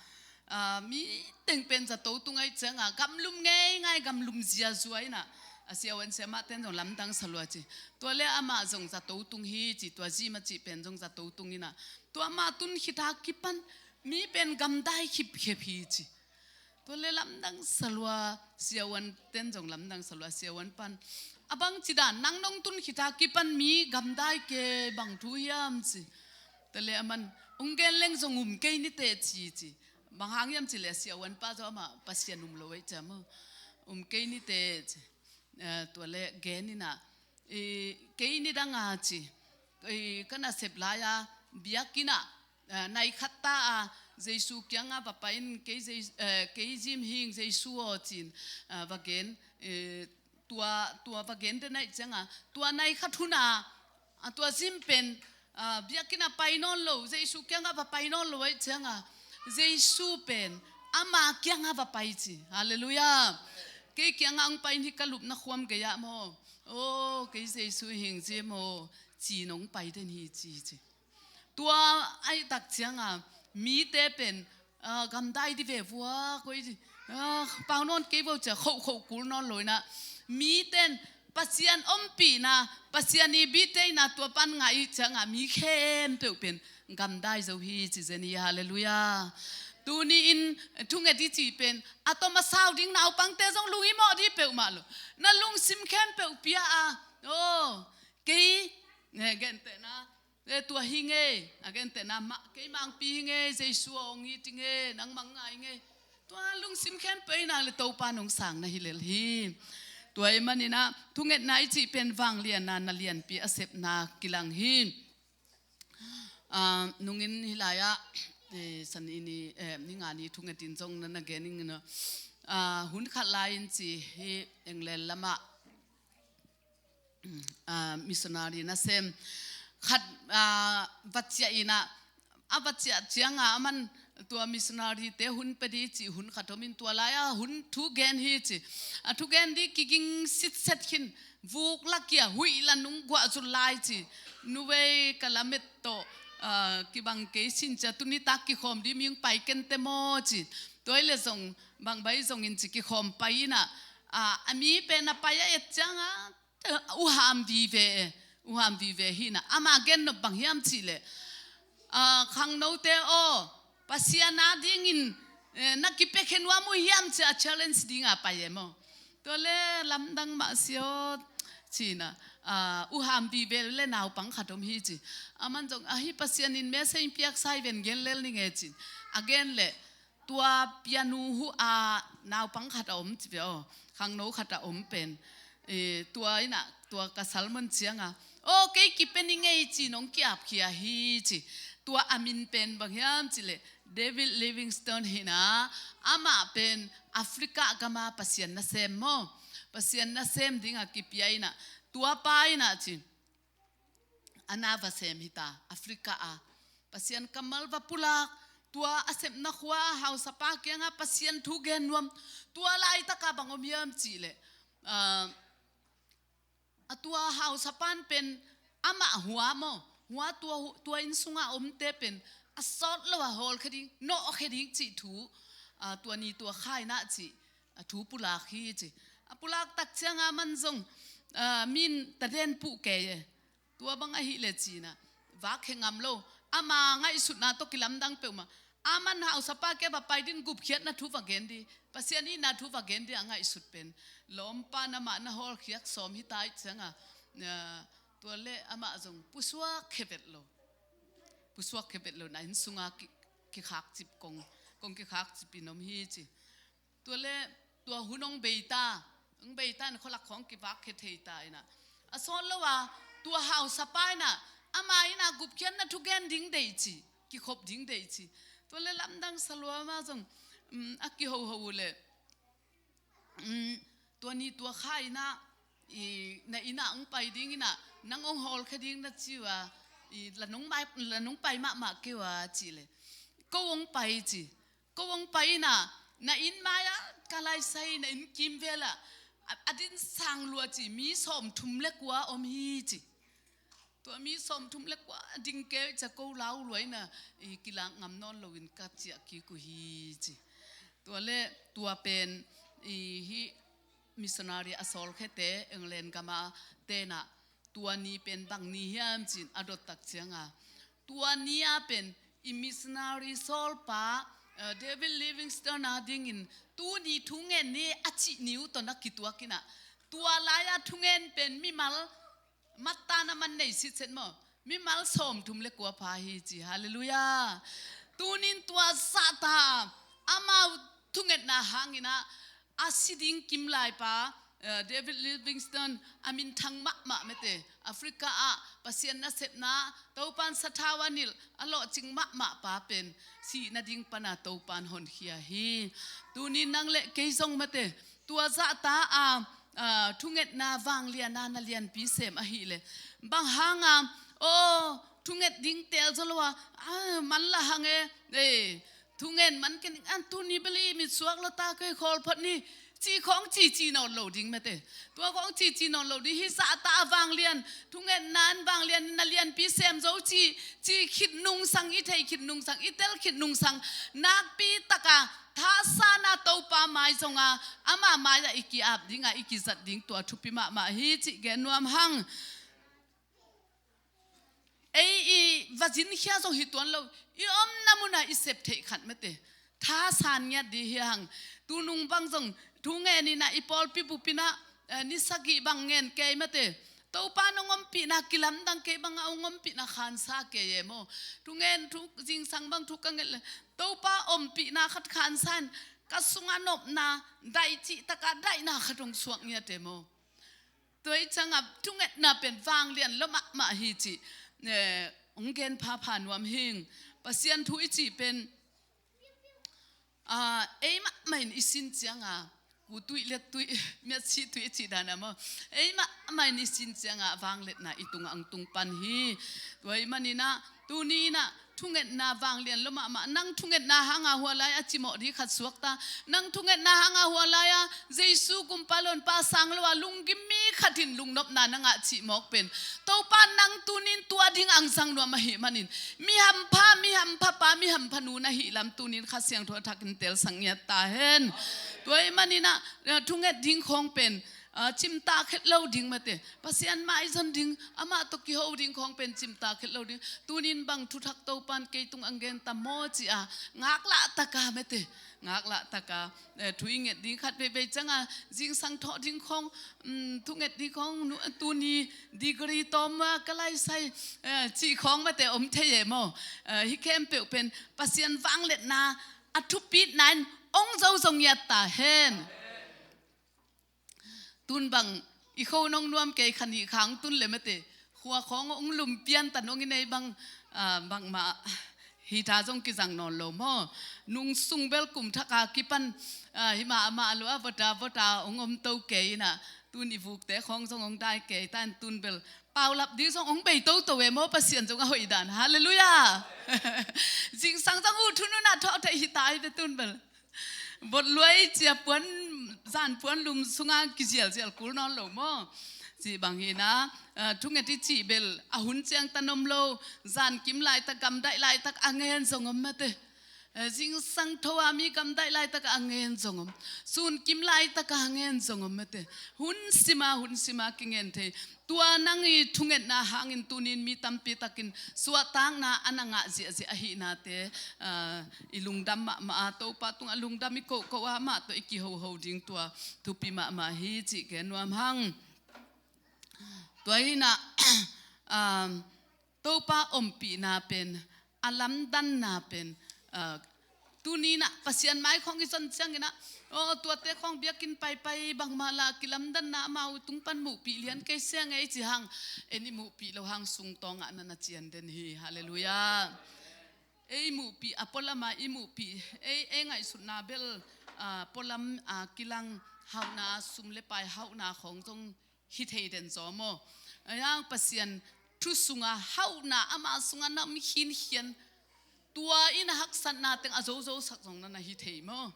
ah, mi teng pen zato tung ahih ciang a, gamlum ngeingai, gamlum ziazua in ah, a siavuan siamahte in zong lamdang sa lua ci. Tua le amah zong zato tung hi ci, tua Jim a cih pen zong zato tung in ah, tua amah tun khit a kipan mi pen gamdai khipkhep hi ci. Tua le lamdang sa lua, siavuante in zong lamdang sa lua, siavuan pan, "A bang ci dan, nang nong tun khit a kipan mi gamdai kei, bang thu hiam?" ci. Tua le a man, "Hong gen leng zong um kei ni teh," ci ci. Bang hang hiam cih leh siavuan pa zong amah Pasian um lo ahih ciang maw, "Um kei ni teh," ci. Eh, tua le gen in ah, "Eh, kei nidang a," ci, "eh, ka nasep lai a biakinn ah, eh, nai khat ta a Jesu kiang a va pai in, kei Jes-, eh, kei Jim hi ing Jesu aw," ci-in, eh, va gen, eh, tua, tua va gen den ahih ciang a, tua nai khat hun a, a tua Jim pen, ah, biakinn a pai nawn lo, Jesu kiang a va pai nawn lo ahih ciang a, Jesu pen ama kiang a va pai ci. Halleluiah. "Kei kiang a hong pai in, hih ka lupna khuam gei ah maw, aw, kei Jesu hi ing Jim aw," ci-in hong pai den hi ci ci. Tua ahih tak ciang a, mite pen, ah, gamdai ding ve vua, koi, ah, pau nawn kei vo ci-a khohkhoh kul nawn lo in ah, mite in Pasian ompihna, Pasian i biteina tua pan ngah ahih ciang a, mi khempeuh pen gamdai zo hi ci zen hi. Halleluiah. Tuni in thunget i cih pen a tom a sau ding naupangte zong lung i mawh ding peuhmah lo. Na lungsim khempeuh pia a, aw, kei, eh, gentehna, "Eh, tua hi ing ei," a gentehna mah, "Kei mangpi hi ing ei, Jesu aw, hong it ing ei, nangmah hong ngai ing ei," tua lungsim khempeuh in ah le Topa in hong sang na hi lel hi. Tua ahih manin ah thungetna i cih pen vanglian a na lianpi a sepna kilang hi. Ah, nungin hih lai ah, eh, San i ni, eh, ni nga ni thunget in zong na na gen ing in ah, ah, hun khat lai in ci hi, England lam ah, ah, missionary nasem khat, ah, va ciah in ah, a va ciah ciang a, a man tua missionary-te hun pia ding cih hun khat om in, tua lai a hun thu gen hi ci. A thu gen ding kiging sitset khin, vuk la kia, huih la nung guah zul lai ci. "Nuvei ka lamet tawh, ah, kibang kei sin ci-a, tuni tak kikhawm ding mi hong pai ken teh maw?" ci. Tua hi leh zong, bang bai zong in ci kikhawm pai in ah, ah, a mi pen a pai a et ciang a, uh ham vive, uh ham vive hi in ah, ama gen nop bang hiam cih leh, ah, "Khangnote aw, Pasian a dingin, eh, na kipiakhia nuam uh hiam?" ci-a challenge ding a pai e maw. Tua le lamdang mah siawt ci in ah, ah, uh ham vive le naupang khat om hi ci. A man zong, "Ahi, Pasian in message piaksa hi ven, gen lel ning e," ci-in a gen leh, tua pianu huh a naupang khat a om ci ve aw, khangno khat a om pen. Eh, tua in ah, tua ka sermon ciang a, "Aw, kei kipia ning ei," ci-in hong ki-apkhia hi ci. Tua a min pen bang hiam cih leh David Livingstone hi in ah, amah pen Africa gam a Pasian nasem maw, Pasian nasem ding a kipia in ah, tua pa in ah ci, a na va sem hi ta, Africa a Pasian kammal va pulak, tua a sepna khua a hausapa kiang a Pasian thu gen nuam, tua laitak a bang om hiam cih leh, ah, a tua hausapa in pen amah hua maw, hua tua, tua inn sung a omte pen a sawt lo a hawlkhia ding, nawhkhia ding cih thu, ah, tua ni tua kha in ah cih, a thu pulak hi ci. A pulak tak ciang a man zong, ah, min taden puh kei e. Tua bang ahih leh ci in ah, vak khe ngam lo. Ama ngaihsutna tawh kilamdang peuhmah. Aman hausapa kiangah pai ding, gupkhiatna thu va gen ding, Pasian itna thu va gen ding a ngaihsut pen, lawmpa in amah na hawlkhiat sawm hi ta ahih ciangah, aa, tua leh amah zong pusuak khia vet lo. Pusuak khia vet lo, na inn sungah ki, kikhakcip kong, kong kikhakcip in om hi ci. Tua leh tua hun hong bei ta, hong bei ta in khualak khawng kivak khia thei ta in ah. A sawt lo a, tua hausapa in ah, ama in ah gupkhiatna thugen ding deih ci, kikhop ding deih ci. Tua leh lamdang sa lua, amah zong, um, a kihoho uh leh, um, tua ni tua kha in ah, i, na inn ah hong pai ding in ah, nang hong hawlkhia ding na ci uh a, i, la nong pai, la nong pai mahmah kei uh a ci leh, ko hong pai ci. Ko hong pai in ah, na inn mai-ah ka laisai, na inn kimvel ah, a, a din sang lua ci, mi sawmthum leh kua om hi ci. Tua mi sawmthum leh kua ding kei cia, ko lau lua in ah, i, kilak ngam nawn loin ka ciah kik uh hi ci. Tua leh tua pen, i, hih missionary a sawlkhiate, England gam a te in ah, tua ni pen bang ni hiam ci-in a dot tak ciangah, tua ni-ah pen i missionary sawlpa, eh, David Livingstone a dingin tuni thungen ni a cih ni uh tawh na kituak in ah, tua lai-a thungen pen mimal, mattana man nei sitset maw, mimal sawmthum leh kua pha hi ci. Halleluiah. Tunin tua zahta amau thungetna hangin ah, a si ding kimlaipa, eh, David Livingstone a minthang mahmah mate. Africa ah Pasian nasepna, Topan sathau a nilh a lawhcing mahmah pa pen, sih nading pan a Topan honkhia hi. Tunin nang leh kei zong mate, tua zahta a, a, thungetna vanglian a na lianpi sem ahih leh, bang hang a, aw, thunget ding teel zaw lo a, a, man lah hang e, eh, thungen man kei ning, an tuni bel i mit suak lo ta, kei khawl phot ni, cih khawng cici nawn lo ding mate. Tua khawng cici nawn lo ding. Hih zahta a vanglian, thungetna in vanglian na lianpi sem zo cih, cih khit nungsang, i theih khit nungsang, i tel khit nungsang, nakpi tak a thahatna Topa mai zong a, ama mai-ah i ki-ap ding a, i kizat ding tua thupi mahmah hi cih gen nuam hang. Ei i va zin khia zong hi tuan lo, i omna mun ah i sep theih khat mate. Thasan ngiat ding hi hang. Tunung bang zong thungen in ah i pawlpi bup in ah, eh, ni sagih bang ngen kei mate. Topa in hong ompihna kilamdang kei bang a, hong ompihna khansa kei e maw. Thungen thu, zingsang bang thu ka nget leh, Topa ompihna khat khansa in ka sungah nopna daih cih tak a daihna khat hong suak ngiat e maw. Tua ahih ciangah thungetna pen vanglian lua mahmah hi cih, eh, hong gen phapha nuam hing. Pasian thu i cih pen, ah, ei mahmah in i sin ciangah, ku tuih let tuih, miatsih tuih i cih dan a maw, ei mahmah in i sin ciangah vangliatna i tungah hong tung pan hi. Tua ahih manin ah, tuni in ah, thungetna vanglian lua mahmah. Nang thungetna hanga hua lai-a cimawh ding khat suak ta. Nang thungetna hanga hua lai-a Jesu kumpa lonpa sang lo a lunggim mi khat in lungnopna na ngah cimawk pen, Topa in nang tunin tua ding angzang nuam ahih manin, mi hampha, mi hampha pa, mi hampha nu na hih lam tunin Kha Siangtho a thakin telsak ngiat ta hen. Tua ahih manin ah, thunget ding khawng pen, ah, cimtak het lo ding mate. Pasian maizon ding, amah tawh kiho ding khawng pen cimtak het lo ding. Tunin bang thuthak Topa in kei tung hong gen tam maw ci-a, ngaklah tak a mate. Ngaklah tak a, eh, thu i nget ding khat veivei ciangah, zingsang thawh ding khawng, um, thunget ding khawng, nu, tuni degree tawm a ka laisai, eh, cih khawng mate om thei e maw. Eh, hih khempeuh pen Pasian vangliatna a thupitna in hong zo zo ngiat ta hen. Tun bang i kho nong nuam kei, kha nih kha hong tun leh mate, khua khawng hong lum pian tan hong i nei bang, ah, bangmah hita zong kizang nawn lo maw. Nung sung bel kum thak a kipan, ah, himah amah lua vota vota hong om to kei in ah, tun i vukte khawng zong hong dai kei ta in, tun bel paulap ding zong hong bei toto e maw, Pasian zong a hoih dan. Halleluiah. Zingsang zong uh thunun ah thawh theih hi ta hi ve tun bel. Botluai cia puan, zan puan lum sungah kizialzial kul nawn lo maw. Cih bang hi in ah, ah, thunget i cih bel a hun ciangtan om lo, zan kim laitak, gamdaih laitak a ngen zong om mate. Zingsang tho a mi gamdaih laitak a ngen zong om. Sun kim laitak a ngen zong om mate. Hun sima, hun sima kingen thei. Tua nang i thungetna hangin tunin mi tampi takin suahtakna a na ngah ziahziah ahihnate, ah, i lungdam mahmah a, Topa tungah lungdam i kohkoh a, amah tawh i kihoho ding tua thupi mahmah hi cih gen nuam hang. Tua hi-in ah, um, Topa ompihna pen, a lamdanna pen, ah, tuni-in ah Pasian mai khawng i zon ciangin ah, aw, tuate khawng biakinn paipai bangmah lah kilamdanna amau tung pan muhpih lian kei se ngei ci hang, en i muhpih loh hang sungtawng ah na na cian den hi. Halleluiah. Ei muhpih, a pualam a i muhpih, ei, ei ngaihsutna bel, ah, pualam a kilang hauhna, sum le pai hauhna khawng zong hi thei den zaw maw? Ahi hang Pasian thu sunga hauhna, ama sunga na om khinkhian, tua in a haksatna teng a zozo sak zong na na hi thei maw?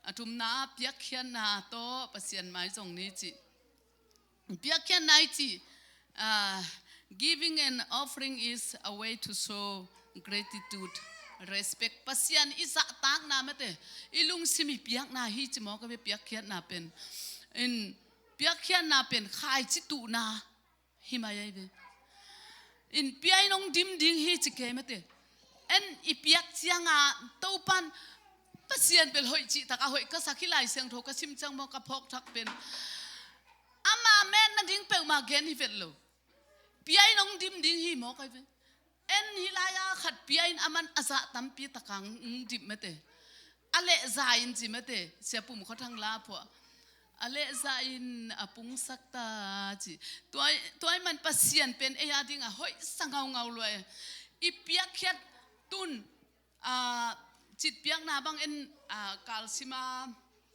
A thumna ah piakkhiatna tawh Pasian mai zong ni cih. Piakkhiatna i cih, ah, giving an offering is a way to show gratitude, respect. Pasian i zahtakna mate, i lungsim i piakna hi ci mawk a ve piakkhiatna pen. In, piakkhiatna pen khaici tuhna hi mai ahi ve. In, pia in hong dim ding hi ci kei mate. En i piak cianga Topan Pasian bel hoih cihtak a hoih ka sak hi, Lai Siangtho ka sim ciang maw ka phawk thak pen. Ama metna ding peuhmah gen hi vet lo. Pia in hong dim ding hi mawk ahi ve. En hih lai-a khat pia in aman a zah tampi taka hong dim mate. A lehza in ci mate, Sia Pum Khua Thang la phuah. A lehza in a pungsak ta ci. Tua, tua ahih man Pasian pen ei a dingah hoihsa ngaungau lua e. I piakkhiat tun, ah, citpiakna bang en, ah, kalsima,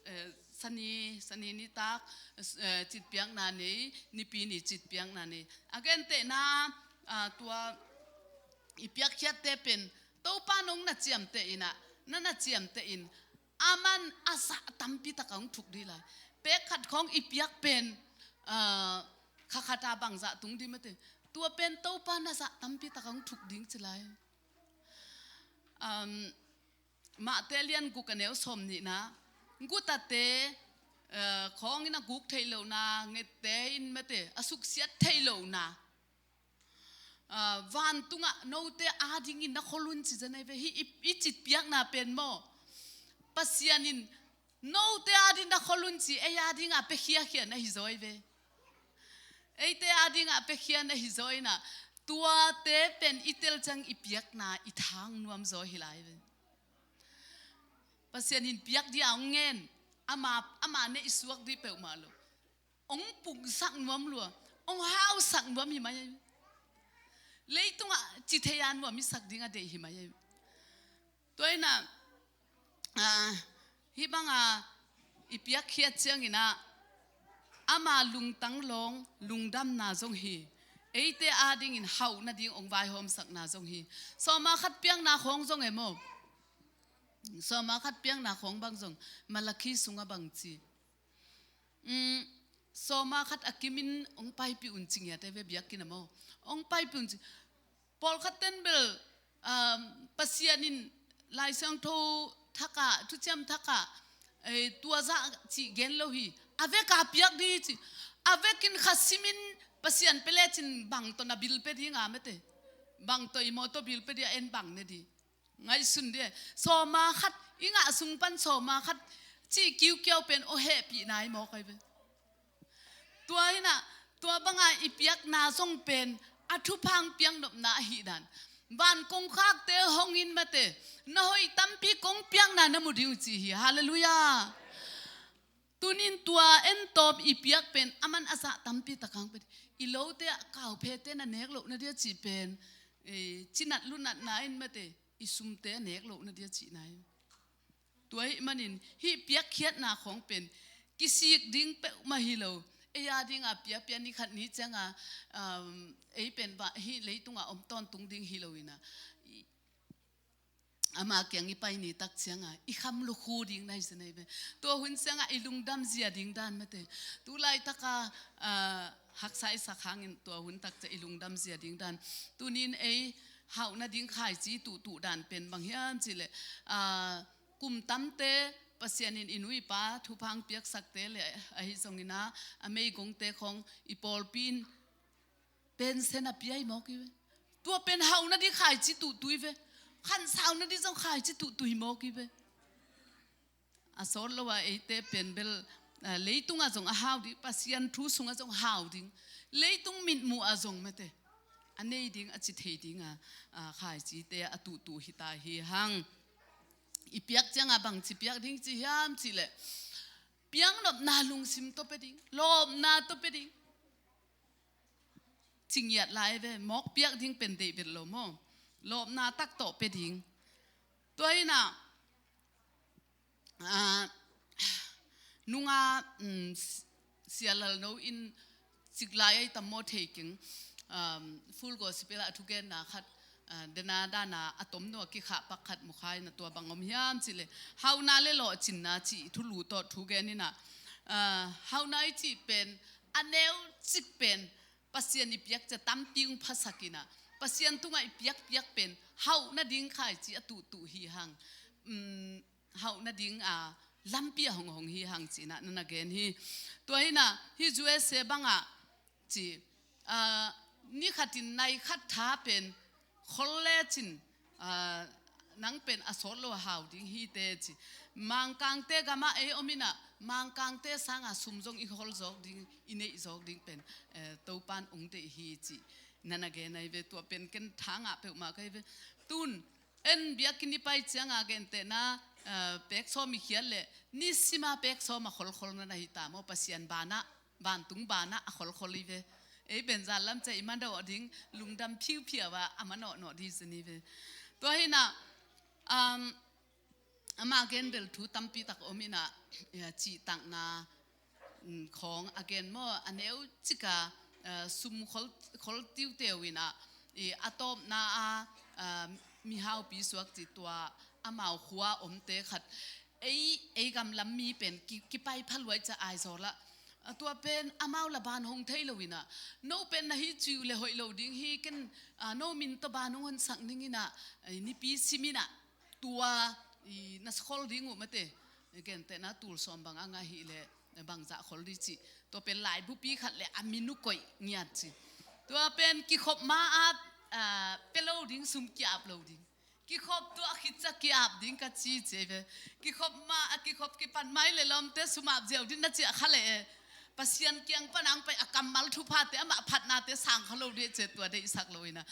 eh, sani, sani nitak, eh, citpiakna nei, nipi ni citpiakna nei. A gentehna, ah, tua i piakkhiatte pen Topa nong na ciamteh in ah, na na ciamteh in, aman a zah tampi taka hong thuk dih lai. Pek khat khawng i piak pen, ah, kha khata bangzah tung dih mate. Tua pen Topa na zah tampi taka hong thuk ding ci lai. Um, Mate lian guk a neu sawm nihna. Gutate, eh, khawng in a guk theih lohna, ngette in mate, a suksiat theih lohna. Ah, vantungah note adingin na khol un ci zen ahi ve. Hih i, i citpiakna pen maw, Pasian in note ading na khol un ci, ei adingah pia khiakhia na hi zaw ahi ve. Eite adingah pia khia na hi zaw in ah, tuate pen i tel ciang i piakna i thang nuam zaw hi lai ve. Pasian in piak dih a hong ngen, ama, ama neih suak dih peuhmah lo. Hong pungsak nuam lua, hong hausak nuam hi mai ahi. Leitungah ci thei a nuam i sak ding a deih hi mai ahi. Tua in ah, ah, hih banga i piakkhiat ciangin ah, ama lungtang lawng lungdamna zong hi. Eite adingin hauh nading hong vaihawmsakna zong hi. Sawma khat piakna khawng zong e maw? Sawma khat piakna khawng bang zong, Malakhi sungah bang ci. Um, sawma khat a kimin hong paipih un ci ngiat e ve biakinn ah maw. Hong paipih un ci. Pawlkhat ten bel, um, Pasian in Lai Siangtho thakah, thuciam thakah, eh, tua zah cih gen lo hi. A vek a piak dih ci. A vekin kha simin Pasian pia lecin bang tawh na bil pia ding a mate. Bang tawh i mawtaw bil pia dih a en bang ne dih. Ngaihsun dih. Sawma khat, i ngah sung pan sawma khat cih kiukiau pen aw hehpihna hi mawk ahi ve. Tua hi in ah, tua banga i piakna zong pen a thupha hong piaknopna ahih dan. Van kongkhakte hong in mate, na hoih tampi kong piakna na mu ding uh ci hi. Halleluiah. Tunin tua en tawm i piak pen aman a zah tampi taka hong pia dih. I lote ah kauphete na nek loh na dih a cih pen, eh, cinat lunatna in mate, i sumte a nek loh na dih a cihna hi. Tua ahih manin hih piakkhiatna khawng pen kisik ding peuhmah hi lo. Ei a dinga piapia ni khat ni cianga, um, ei pen va, hih leitunga om tawntung ding hi lo in ah, i, ama kiang i pai ni tak cianga i kham lukhu ding na hi zen ahi ve. Tua hun cianga i lungdam zia ding dan mate. Tu laitaka, ah, haksa i sak hangin tua hun tak ciang i lungdam zia ding dan. Tunin ei hauh nading khaici tuhtuh dan pen bang hiam cih leh, aa, kum tamte Pasian in i nu i pa thupha piaksakte le ahi zongin ah, a meigongte khawng i pawlpi in pension a pia hi mawk hi ve. Tua pen hauh nading khaici tuhtuh hi ve. Khansau nading zong khaici tuhtuh hi mawk hi ve. A sawt lo a eite pen bel, ah, leitungah zong a hau ding, Pasian thu sungah zong hau ding, leitung mitmuh ah zong mate, a nei ding, a ci thei ding a, ah, khaicite a tuhtuh hi ta hi hang. I piak ciangah bangci piak ding ci hiam cih leh, piaknopna lungsim tawh pia ding, lawpna tawh pia ding. Ci ngiat lai ve, mawk piak ding pen deih vet lo maw. Lawpna tak tawh pia ding. Tua hi-in ah, ah, nunga, um, s-, Sia Lal No in cik lai ai tam maw thei keng, um, Full Gospel ah a thugenna khat, ah, dena dana a tom nua kikhah pak khat mu kha in ah, tua bang om hiam cih leh, hauhna le lawhcinna cih thulu tawh thugen in ah, ah, hauhna i cih pen a neu cik pen Pasian i piak ciang tampi hong phasak in ah, Pasian tungah i piakpiak pen hauh nading khaici a tuhtuh hi hang. Um, hauh nading a lampi a hong hong hi hang ci-in ah na na gen hi. Tua hi-in ah hih U S A bangah ci, ah, ni khatin nai khat tha pen khol lecin, ah, nang pen a sawt lo a hau ding hi teh ci. Mangkangte gamah ei om in ah, Mangkangte sanga sum zong i khol zawk ding, i neih zawk ding pen, eh, Topan hong deih hi ci. Na na gen ahi ve, tua pen ken tha ngah peuhmah ka hi ve. Tun en biakinn i pai cianga gentehna, eh, pek sawm i khiat leh, nisima pek sawm a kholkhol na na hi ta maw, Pasian banah, vantung banah a kholkhol hi ve. Ei pen zan lam ciang i manawh ding, lungdam phiuphiau a, a manawhnawh ding zen hi ve. Tua hi-in ah, um, amah gen bel thu tampi tak om in ah, eh, cihtakna, mm, khawng a gen maw, a neu cika, eh, sum khol, khol tiuteu in ah, i a tawpna a, eh, mihaupi suak ci tua amau khua omte khat. Ei, ei gam lam mi pen ki, kipai pha luai ca Aizawl ah. A tua pen amau la ban hong thei lo in ah. No pen na hi ci uh leh hoih lo ding hi ken, ah, no min tawh ban hong honsak ning in ah, eh, nipi sim in ah. Tua, i, na khol ding uh mate. Gentehna tul sawm bang a ngah hi leh, bangzah khol ding ci. Tua pen laibupi khat leh a min uh koih ngiat ci. Tua pen kikhop ma-ap, ah, pia lo ding, sum ki-ap lo ding. Kikhop tua khit ciang ki-ap ding ka ci ci ve. Kikhop ma, a kikhop kipan mai leh lawmte sum ap ziau ding na ciah kha leh, Pasian kiang pan hong pai a kammal thuphate, amah phatnate sang kha lo ding ci, tua deihsak lo in ah.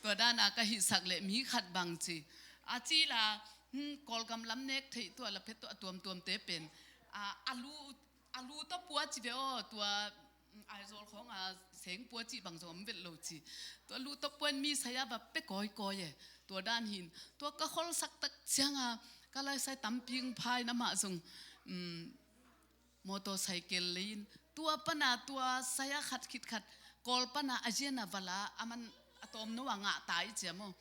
Tua dana ka hihsak leh mi khat bang ci. A ci la, hmm, Kawlgam lam nek theih tua la phet tua a tuamtuamte pen. A, a lu, a lu tawh pua ci ve aw, tua, mm, Aizawl khawng a seng pua cih bang zong om vet lo ci. Tua lu tawh pua in mi sai a va pia kawikawi e. Tua dan hi-in, tua ka kholsak tak cianga, ka laisai tampi hong pha in amah zong, mm, motorcycle lei in, tua pana tua sai a khat khit khat, Kawl pana a zian a va la, a man a tawm no a ngah ta i ci a maw.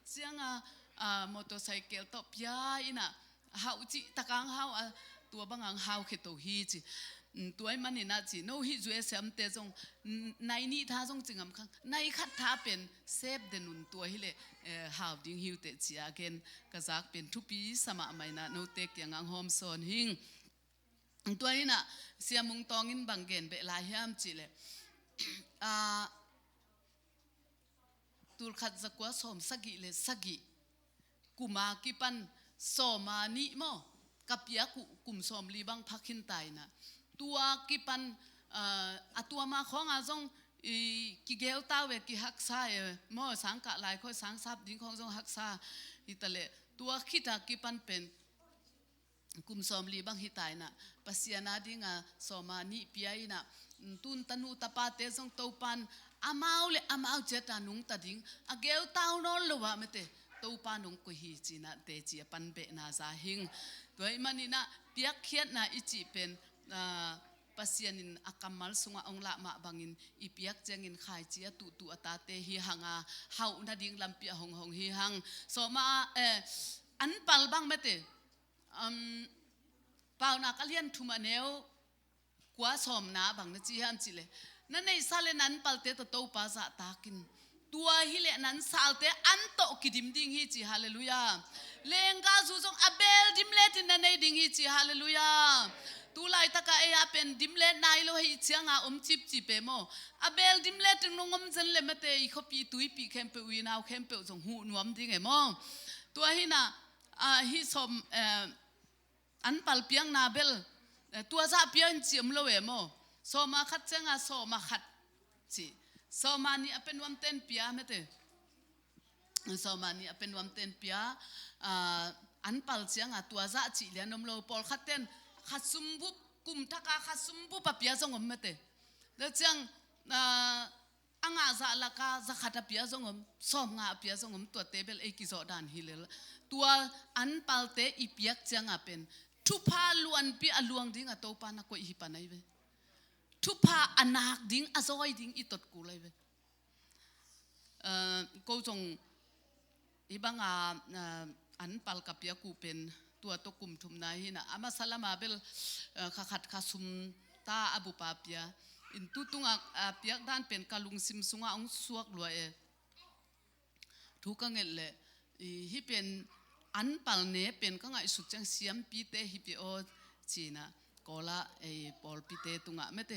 Cianga, a, motorcycle tawh pia in ah, hauh cih tak a hong hau a, tua bang a hong hau khe to hi ci. Mm, tua ahih manin ah ci, no hih U S A amte zong, mm, nai nih tha zong ci ngam kha, nai khat tha pen sep den un, tua hi leh, eh, hau ding hi uh teh ci a gen ka zak pen thupi sa mahmah in ah, note kiangah hong hawm sawn hing. Tua hi-in ah, Sia Mung Tawng in bang gen beh lai hiam cih leh, ah, tul khat za kua sawm sagih le sagih kum a kipan sawm a nih maw, ka piak uh kum sawm li bang phak khin ta in ah. Tua kipan, ah, a tua ma khawng a zong i kigeel ta uh e, kihaksa e maw, sang kah lai khawng, sang sap ding khawng zong haksa hi ta leh, tua khit a kipan pen kum sawm li bang hi ta in ah, Pasian a ding a sawm a nih pia in ah, mm, tun tanu tapate zong Topan amau le amau ciat a nungta ding, a geel ta uh nawn lo ah mate, Topa nong koih hi ci-in ah teci a pan behna za hing. Tua ahih manin ah piakkhiatna i cih pen, ah, Pasian in a kammal sungah hong lah mah bangin i piak ciangin khaici a tuhtuh a tate hi hang a, hauh nading lampi a hong hong hi hang. Sawm a, eh, an pal bang mate, um, Paunak a lian thum a neu kua sawmna bang na ci hiam cih leh, na neihsa le na an palte tawh Topa zahtak in, Tua hileh nan salte an tawh kidim ding hi ci, halleluiah. Lengga zu zong a beel dim letin na nei ding hi ci, halleluiah. Tu laitaka ei a pen dim let nai lo hi cianga om cipcip e maw. A beel dim letin nong om zen le mate i khuapi tuipi khempeuh, i nau khempeuh zong huh nuam ding e maw. Tua hina, ah, hi sawm, eh, an pal piakna bel, eh, tua zah pia in ci om lo e maw. Sawma khat cianga sawma khat ci. Sawma nih a pia nuam ten pia mate. Sawma nih a pia nuam ten pia, ah, an pal cianga tua zah cih lian om lo. Pawlkhat ten kha sumbup, kum thaka kha sumbup a pia zong om mate. Tua ciang, ah, a ngah zah laka za khat a pia zong om, sawm nga a pia zong om, tuate bel ei kizawh dan hi lel. Tua an palte i piak cianga pen thupha luanpi a luang dinga Topa na koih hi pan ai ve. Thupha a nak ding, a zawi ding i tot kul ai ve. Eh, ko zong hih banga, eh, an pal ka piak uh pen tua tawh kum thum nai hina. A masa lama bel, eh, kha khat kha sum ta a bupa pia. In tu tunga, ah, piak dan pen ka lungsim sunga hong suak lua e. Thu ka nget leh, i, hih pen an pal ne pen ka ngaihsut ciang siampite hi pia aw cina. Kawla, ei, pawlpite tungah mete,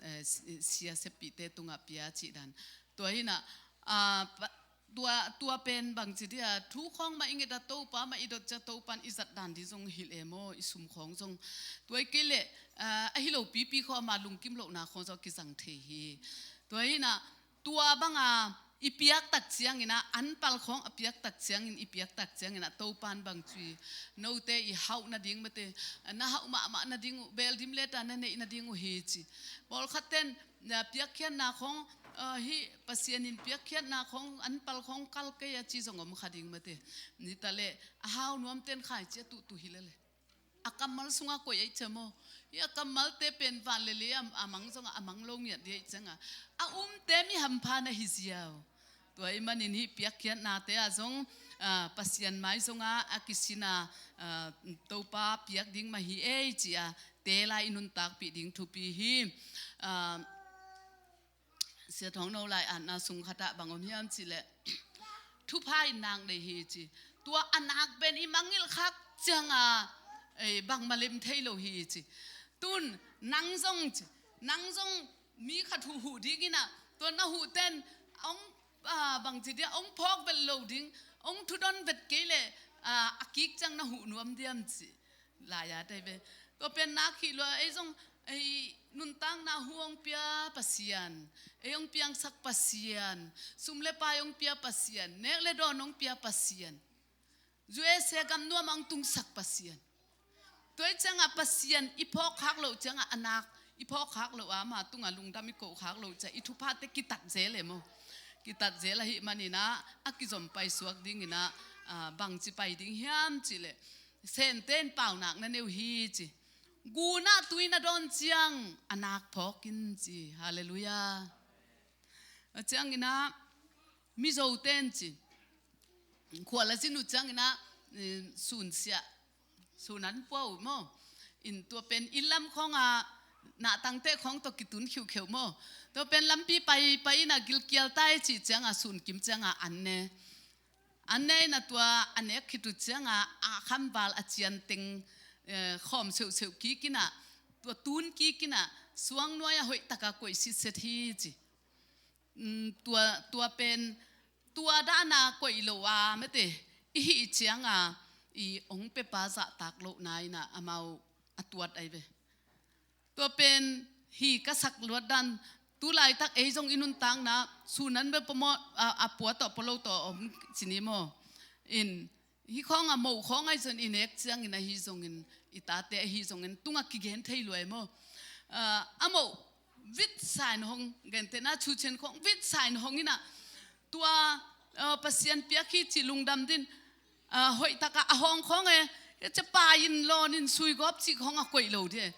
eh, si-, sia seppite tungah pia cih dan. Tua hina, ah, pa-, tua, tua pen bangci dia, thu khawng mah i nget a Topa mah i dot cia Topan i zat dan di zong hilh e maw, i sum khawng zong. Tua i kei leh, ah, a hi lo pipi khawng ama lungkim lohna khawng zong a kizang thei hi. Tua hina, tua banga i piak tak ciangina, an pal khawng a piak tak ciangin, i piak tak ciangina, Topan bangci, note i hauh nading mate, na hauh mahmah nading uh, beel dim leta na neih nading uh hi ci. Pawlkhat ten, na piakkhiatna khawng, ah, hih Pasian in piakkhiatna khawng, an pal khawng kal kei a ci zong om kha ding mate. Nita leh, a hau nuam ten khaici a tuhtuh hi lele. A kammal sungah koih aih cia maw. Hih a kammalte pen van le lei a, a mang zongah a mang lo ngiat dih aih cianga. A umte mi hampha na hi ziau. Tua i manin hih piakkhiatnate ah zong, ah, Pasian mai zongah a kisina, ah, Topa piak ding mah hi ei ci-a te lai i nuntakpih ding thupi hi. Ah, Sia Thawng No lai atna sung khatah bang om hiam cih leh, thupha in nak nei hi ci. Tua a nak pen i mangngilh khak cianga, ei, bangmah lem thei lo hi ci. Tun nang zong ci, nang zong mi khat huhhuh dingina, tua na huhten hong, ah, bangci dia, hong phawk vet lo ding, hong thudon vet kei leh, ah, a kik ciang na huh nuam diam ci. Lai-at ahi ve. Tua pen nak khih lua, ei zong, ei nuntakna hu hong pia Pasian, ei hong piangsak Pasian, sum le pai hong pia Pasian, nek le dawn hong pia Pasian, U S A gam nuam hong tungsak Pasian. Tua i cianga Pasian i phawk khak loh cianga a nak, i phawk khak loh a ama tunga lungdam i koh khak loh cia i thuphate kitat zel e maw. Kitat zel ahih manina, a kizom paisuak dingina, ah, bangci pai ding hiam cih leh, Sente in paunak na nei uh hi ci. Gunah tui na dawn ciang a nak phawk in ci. Halleluiah. A ciangina Mizote in ci. Khual a zin uh ciangina, eh, sun siah, sun an pua uh maw. In tua pen inn lam khawnga nahtangte khawng tawh kitun khiuhkheuh maw. Tua pen lampi pai, pai ina gilkial tai cih cianga sun kim cianga an ne. An ne ina tua a nek khit uh cianga a khamval a cian teng, eh, khawm seuhseuh kik ina, tua tun kik ina, suang nuai a hoih taka koih sitset hi ci. Mm, tua, tua pen, tua dana koih lo a mete, i hih cianga, i hong pepa zahtak lohna ina amau a tuat ai ve. Tua pen hi ka sak luat dan, tu laitak ei zong i nuntakna, sunan bel pamawh, a, a pua tawh, pua lo tawh om ci ni maw. In, hih khawng a moh khawng ahi zong i nek ciangin ahi zongin, i tate ahi zongin, tungah kigen thei luai maw. A, a moh, vit sa in hong, gentehna cucen khawng, vit sa in hong ina, tua, a, Pasian piak hi cih lungdam din, a, hoih taka a hawng khawng e, e cia pa in lawn in sui gawp cih khawng a koih lo di e.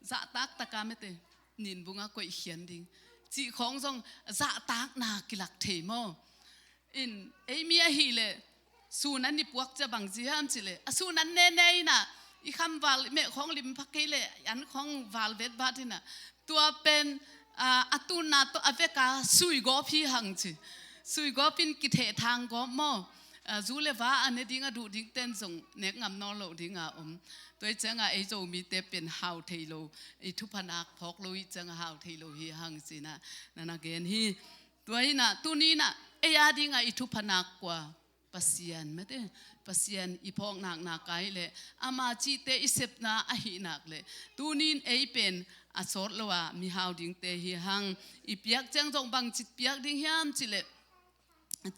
Zahtak taka mete, ninbung a koih khian ding. Cih khawng zong zahtakna kilak thei maw. In, ei mi ahih leh, sun an i puak cia bang ci hiam cih leh. A sun an nene ina, i khamval, i meh khawng lim pha kei leh, an khawng val vet bat ina. Tua pen, a, a tunna tawh a veka sui gawp hi hang ci. Suigawp in kitheh thang gawp maw? Ah, zu le va a ne ding a duh dingten zong nek ngam nawn loh dinga om. Tua hi cianga ei Zomite pen hau thei lo, i thuphanak phawk lo hi cianga hau thei lo hi hang cina na na gen hi. Tua hina, tuni ina, ei a dinga i thuphanak kua? Pasian mate, Pasian i phawknak nak ai le, ama cihte i sepna ahih nak le, tunin ei pen a sawt lo a mihau dingte hi hang. I piak ciang zong bangci piak ding hiam cile,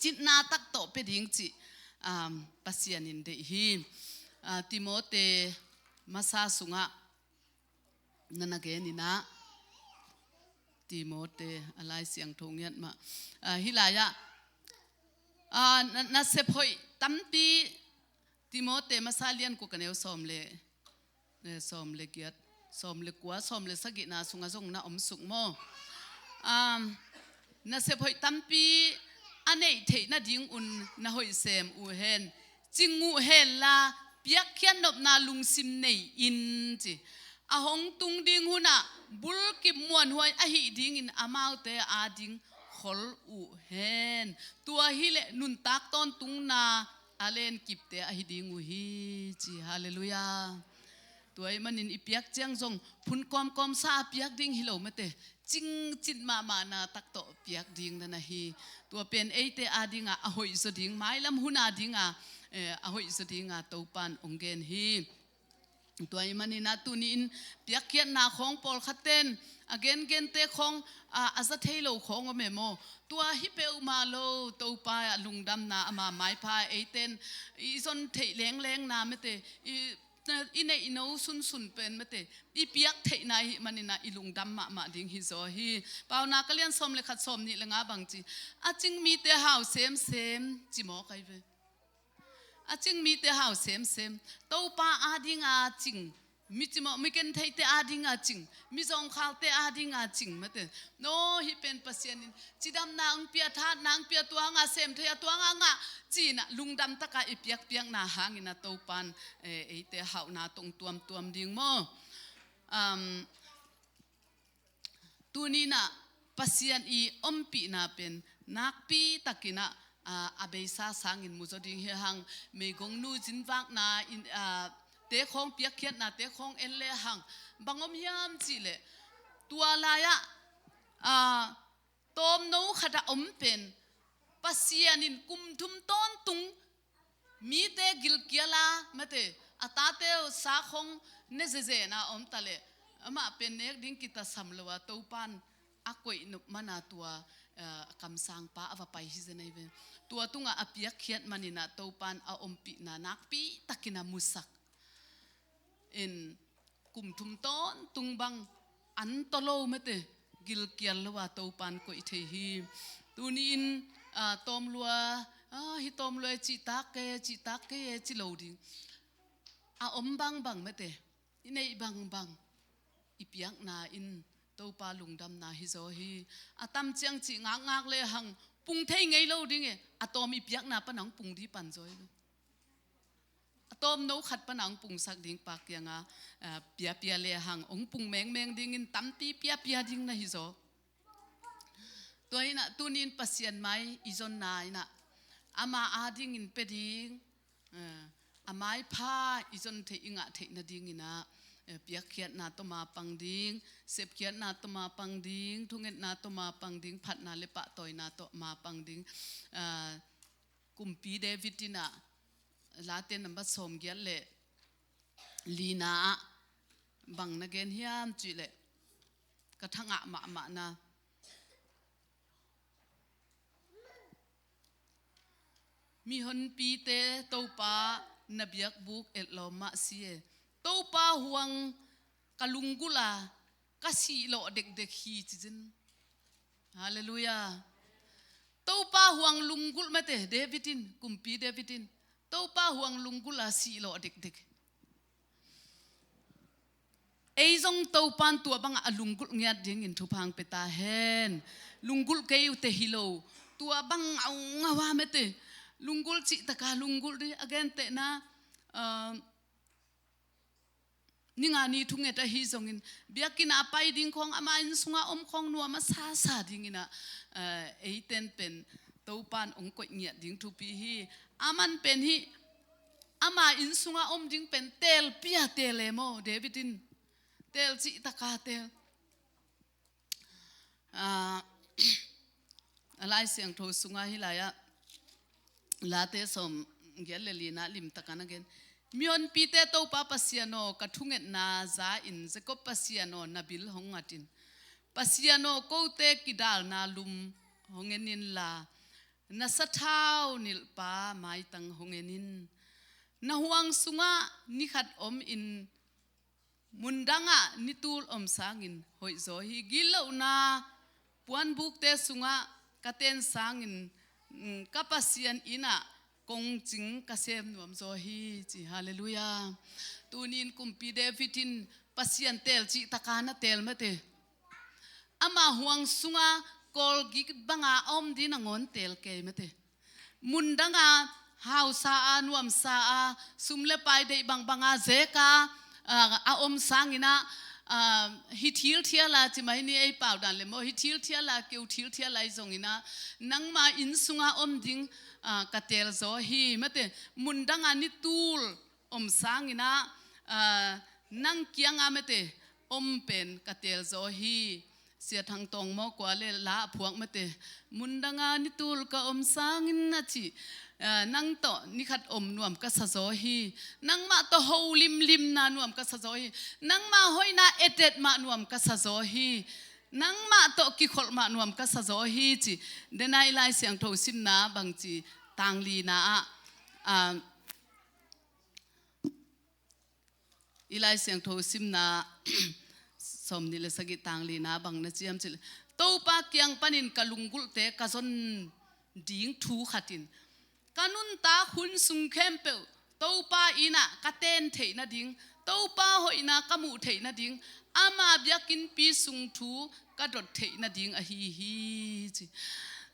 citna tak tawh pia ding cih, um, Pasian in deih hi. Ah, Timote masa sungah na na gen ina, Timote a Lai Siangtho ngiat mah. Ah, hih lai-ah, ah, na, nasep hoih tampi, Timote masa lian kua ka neu sawm le, eh, sawm le giat, sawm le kua, sawm le sagihna sungah zong na om suk maw? Um, nasep hoih tampi a neih theih nadingun na hoih sem uh hen. Cing uh hen la, piakkhiat nopna lungsim nei in ci. A hong tung ding hunah bulkip muanhuai ahi dingin amaute a ding khol uh hen. Tua hileh nuntak tawntungna a lenkipte ahi ding uh hi ci. Halleluiah. Tua ahih manin i piak ciang zong phun kawmkawmsa a piak ding hi lo mate. Cingcin mahmahna tak tawh piak ding na na hi. Tua pen eite a dinga a hoih zaw ding, mailam hun a dinga, eh, a hoih zaw dinga Topan ong gen hi. Tua ahih manin a tuni-in piakkhiatna khawng pawlkhatten a gengente khawng, a, a za thei lo khawng om e maw? Tua hi peuhmah lo, Topa a lungdamna ama maipha eiten i zon theih lenglengna mate, i i neih i no sunsun pen mate, i piak theihna ahih manin a i lungdam mahmah ding hi zaw hi. Paunak a lian sawm le khat, sawm nih le nga bang ci, a cing mite hau semsem ci mawk ai ve. A cing mite hau semsem. Topa a dinga cing, mi ci mawk, mi gentheite a dinga cing, mi zawngkhalte a dinga cing mate. No, hih pen Pasian in cidamna ang pia, thatna ang pia, tua nga sem thei a, tua nga ngah, cina lungdam taka i piakpiakna hangina Topan, eh, eite hauhna tong tuamtuam ding maw? Um, tunina Pasian i ompihna pen nakpi takina, ah, a beisa sangin muzaw ding hi hang. Meigongnu zinvakna in, ah, te khawng piakkhiatna te khawng en le hang bang om hiam cihleh, tua lai-ah, ah, tawmno khat a om pen Pasian in kum thum tawntung mite gilkial a mate, a tate sa khawng ne zezena om taleh, amah pen nek ding kitasam lo a Topan a koih nop mana tua, eh, a kamsangpa a va pai hi zen ai ve. Tua tungah a piakkhiat manina Topan a ompihna nakpi takina musak in, kum thum tawntung bang an tawlo mate, gilkial lo a Topan koih thei hi. Tuni-in, ah, tawmlua, ah, hi tawmlua e cihtak kei e, cihtak kei e ci lo ding. A om bangbang mate, i neih bangbang i piakna in Topa lungdamna hi zaw hi. A tam ciang cih ngakngak le hang pung thei ngei lo ding e, a tawm i piakna pana hong pung dih pan zaw hi. A tawmno khat pana hong pungsak ding pa kianga, ah, piapia le hang hong pung mengmeng dingin tampi piapia ding na hi zaw. Tua inah tunin Pasian mai i zonna inah ama a dingin pia ding, ah, a maipha i zon theih i ngah theih nadinginah, eh, piakkhiatna tawh mapang ding, sepkhiatna tawh mapang ding, thungetna tawh mapang ding, phatna le pahtawina tawh mapang ding. Ah, Kumpi David inah Late nambat sawmgiat le lina ah bang na gen hiam cihleh ka thangah mahmahna, mihonpite Topa na biakbuk etlawm mah si e. Topa huang ka lunggulh a ka sihlawh dekdek hi ci zin. Halleluiah. Topa huang lunggulh mate, David in, kumpi David in Topa huang lunggulh a sihlawh dekdek. Ei zong Topan tua bangah a lunggulh ngiat dingin thupha hong pia ta hen. Lunggulh kei uh teh hi lo, tua bang ngaungau a mate, lunggulh cihtaka lunggulh dih a gentehna, ah, ninga ni thunget ahi zongin, biakinn a pai ding khawng, ama inn sunga om khawng nuam a sasa dinginah, eh, eiten pen Topan hong koih ngiat ding thupi hi. Aman pen hih ama inn sunga om ding pen telpi a teel e maw, David in. Teel cih taka teel. Ah, a Lai Siangtho sunga hih lai-ah Late sawm giat le lina limtakin a gen. Mihonpite Topa Pasian aw, ka thungetna za in, Jakob Pasian aw, na bil hong ngat in. Pasian aw, kote kidalna lum hong en inla, na sathau nilhpa maitang hong en in. Na huang sungah ni khat om in, mundangah ni tul om sangin hoihzaw hi. Gitlohna puanbukte sungah ka ten sangin, mm, ka Pasian innah kongcing ka sem nuamzaw hi, ci. Halleluiah. Tunin kumpi David in Pasian teel cih taka na teel mate. Ama huang sunga kawlgik banga a om ding nangawn teel kei mate. Mundanga hausa a, nuamsa a, sum le pai deih bangbanga zeka, ah, a om sangina, ah, hi thilthiala, ci mai ni ei pau dan le maw, hi thilthiala, keu thilthiala i zongina, nangma inn sunga om ding, ah, ka teelzaw hi mate. Mundanga ni tul om sangina, ah, nang kianga mate om pen ka teelzaw hi. Sia Thang Tawng maw kua le la a phuak mate. Mundanga ni tul ka om sangin a ci, ah, nang tawh ni khat om nuam ka sazaw hi. Nangmah tawh ho limlimna nuam ka sazaw hi. Nangmah hoihna etet mah nuam ka sazaw hi. Nangmah tawh kikholh mah nuam ka sazaw hi, ci. Dena i Lai Siangtho simna bangci, tanglina ah, ah, i Lai Siangtho simna sawmnih le sagih tanglina bang na ciam cih leh, Topa kiang panin ka lunggulhte ka zon ding thu khat in, ka nuntak hun sung khempeuh Topa innah ka ten theih nading, Topa hoihna ka muh theih nading, ama biakinnpi sung thu ka dot theih nading ahi hi, ci.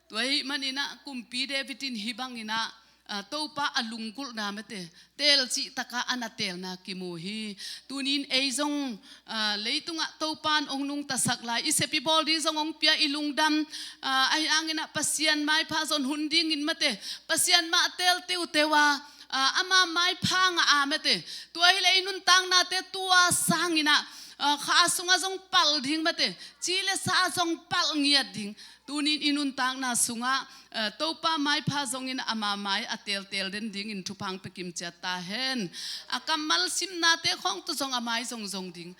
Tua ahih maninah kumpi David in hih banginah, ah, Topa a lunggulhna mate, teel cih taka a na teelna kimu hi. Tunin ei zong, ah, leitungah Topan hong nungtasak lai, i sep i bawl ding zong hong pia, i lungdam, ah, ahi hanginah Pasian maipha zon hun dingin mate, Pasian mah teel teuteu a, ah, ama maipha ngah a mate. Tua hileh i nuntaknate tua sanginah, ah, kha sungah zong palh ding mate, ci le sa zong palh ngiat ding. Tunin i nuntakna sungah, eh, Topa maipha zongin ama mai a teelteel den dingin thupha hong pia kimciat ta hen. A kammal simnate khawng tawh zong a mai zongzong ding.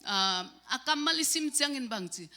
Ah, a kammal i sim ciangin bangci,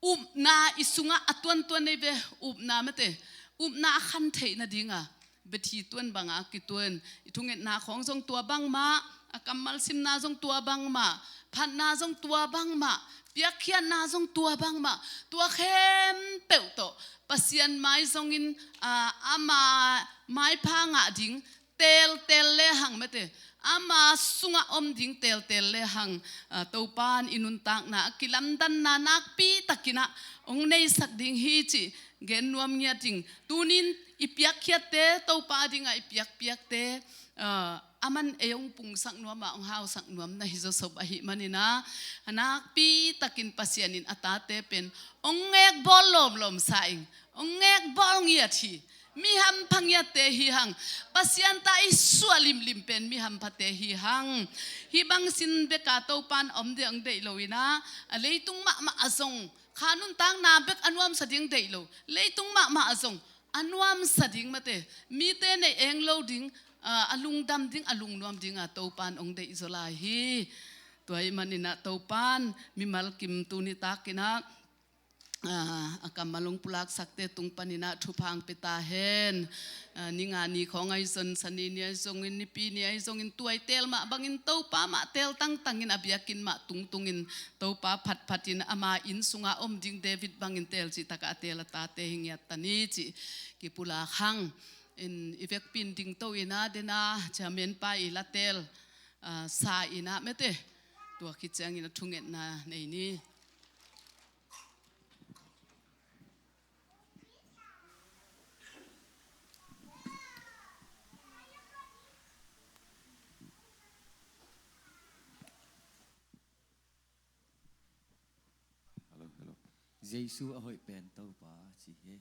upna i sungah a tuantuan nei ve, upna mate. Upna a khan theih nadinga bethi tuan banga kituan. I thungetna khawng zong tua bangmah, a kammal simna zong tua bangmah, phatna zong tua bangmah, piakkhiatna zong tua bangmah. Tua khempeuh tawh Pasian mai zongin, ah, ama maipha ngah ding teelteel lehang mate, ama sungah om ding teelteel lehang, ah, Topan i nuntakna a kilamdanna nakpi takinah hong neisak ding hi cih gen nuam ngiat ing. Tunin i piakkhiatte, Topa dingah i piakpiakte, ah, aman ei hong pungsak nuam a, hong hausak nuam na hi zawsop ahih maninah, a nakpi takin Pasian in a tate pen hong ngekbawl lawmlawm sa ing, hong ngekbawl ngiat hi. Mi hampha ngiatte hi hang. Pasian ta i suah limlim pen mi hamphate hi hang. Hih bangsin beka Topan om ding deih loinah, a leitung mahmah a zong, kha nuntakna bek a nuamsa ding deih lo, leitung mahmah a zong a nuamsa ding mate, mite neih eng lo ding, ah, a lungdam ding, a lungnuam dinga Topan hong deih zaw lai hi. Tua ahih maninah Topan mimal kim tuni takinah, ah, a kammal hong pulaksakte tung paninah thupha hong pia ta hen. Ah, ni nga ni khawng ahi zong, Sani ni ahi zongin, Nipi ni ahi zongin, tua i teel mah bangin Topa mah teel tangtangin, a biakinn mah tungtungin Topa phatphatin ama inn sunga om ding David bangin teel cih takah a teel a tate hi ngiat ta ni cih kipulak hang. In i vekpi in dingto inah, dena chairman pa i la teel, ah, sa inah mate, tua khit ciangin a thungetna nei ni. Hello, hello. Jesu a hoih pen Topa ci hi.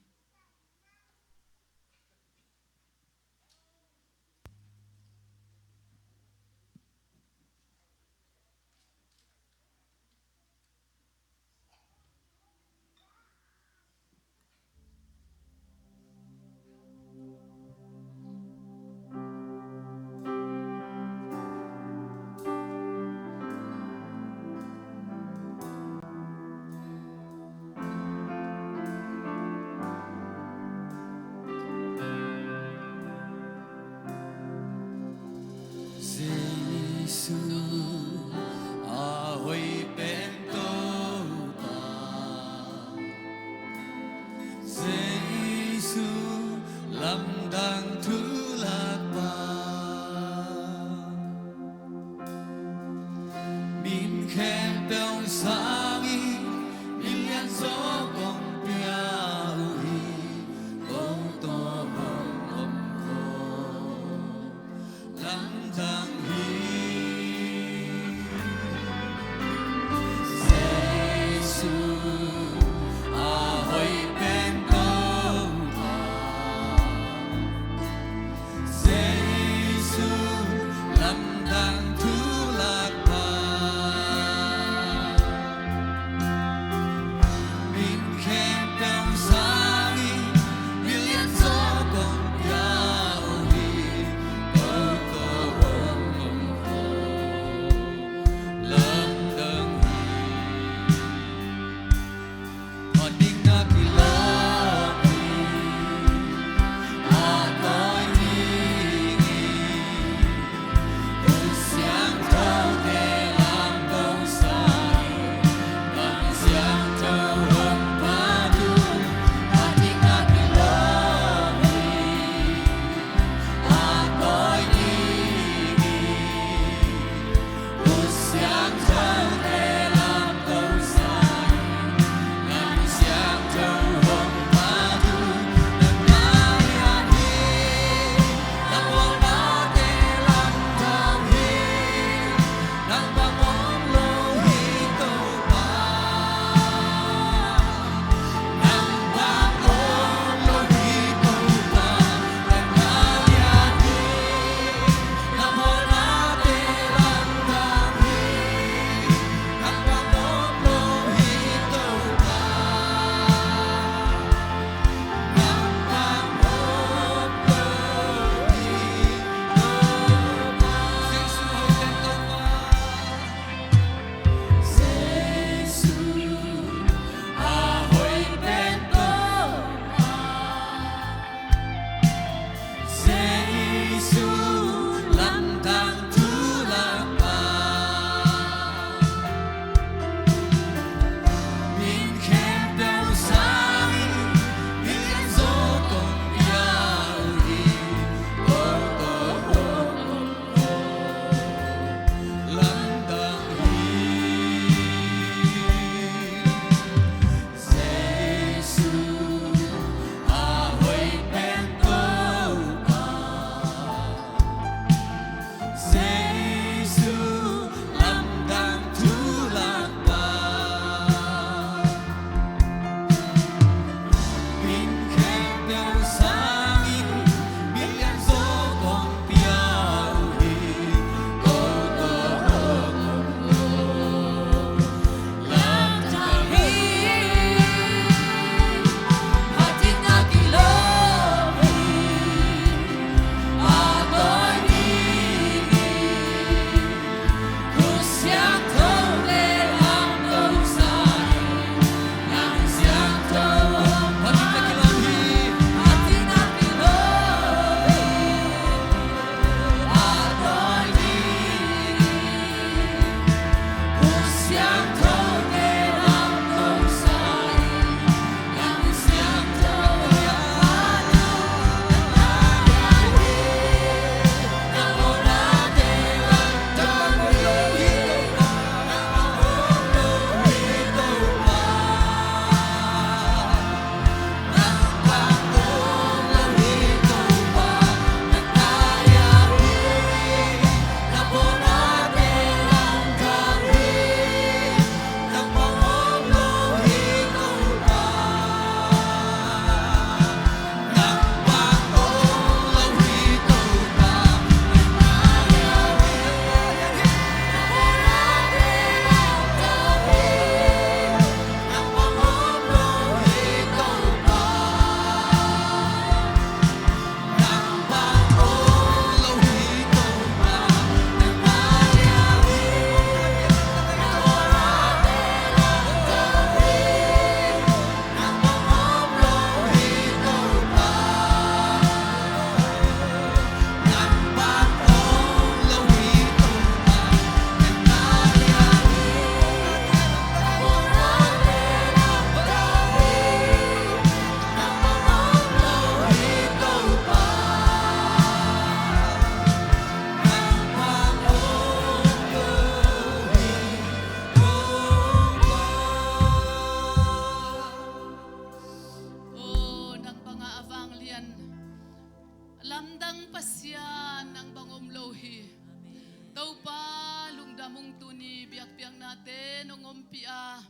Nate nong ompih a,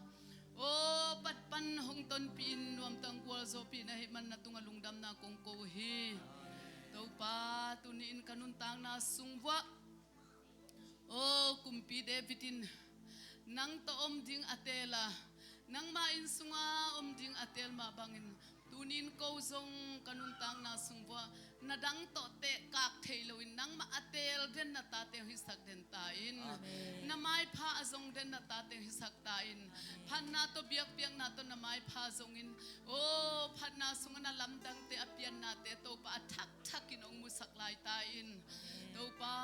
aw, patpan hong tonpih in nuamtang gualzawhpih na hih man na tungah lungdamna kong ko hi. Topa, tuni in ka nuntakna sung vuah, aw, kumpi David in nang tawh om ding a teel a, nangmah inn sunga om ding a teel mah bangin, tuni in ko zong ka nuntakna sung vuah na dang tawh tehkak thei loin nangmah a teel den na tate hong hisak den ta in. Amen. Na maipha a zong den na tate hong hisak ta in. Amen. Phatna tawh biakpiakna tawh na maipha zongin, aw, phatna sungah na lamdangte a piannate Topa a thakthak in hong musak lai ta in. Amen. Topa,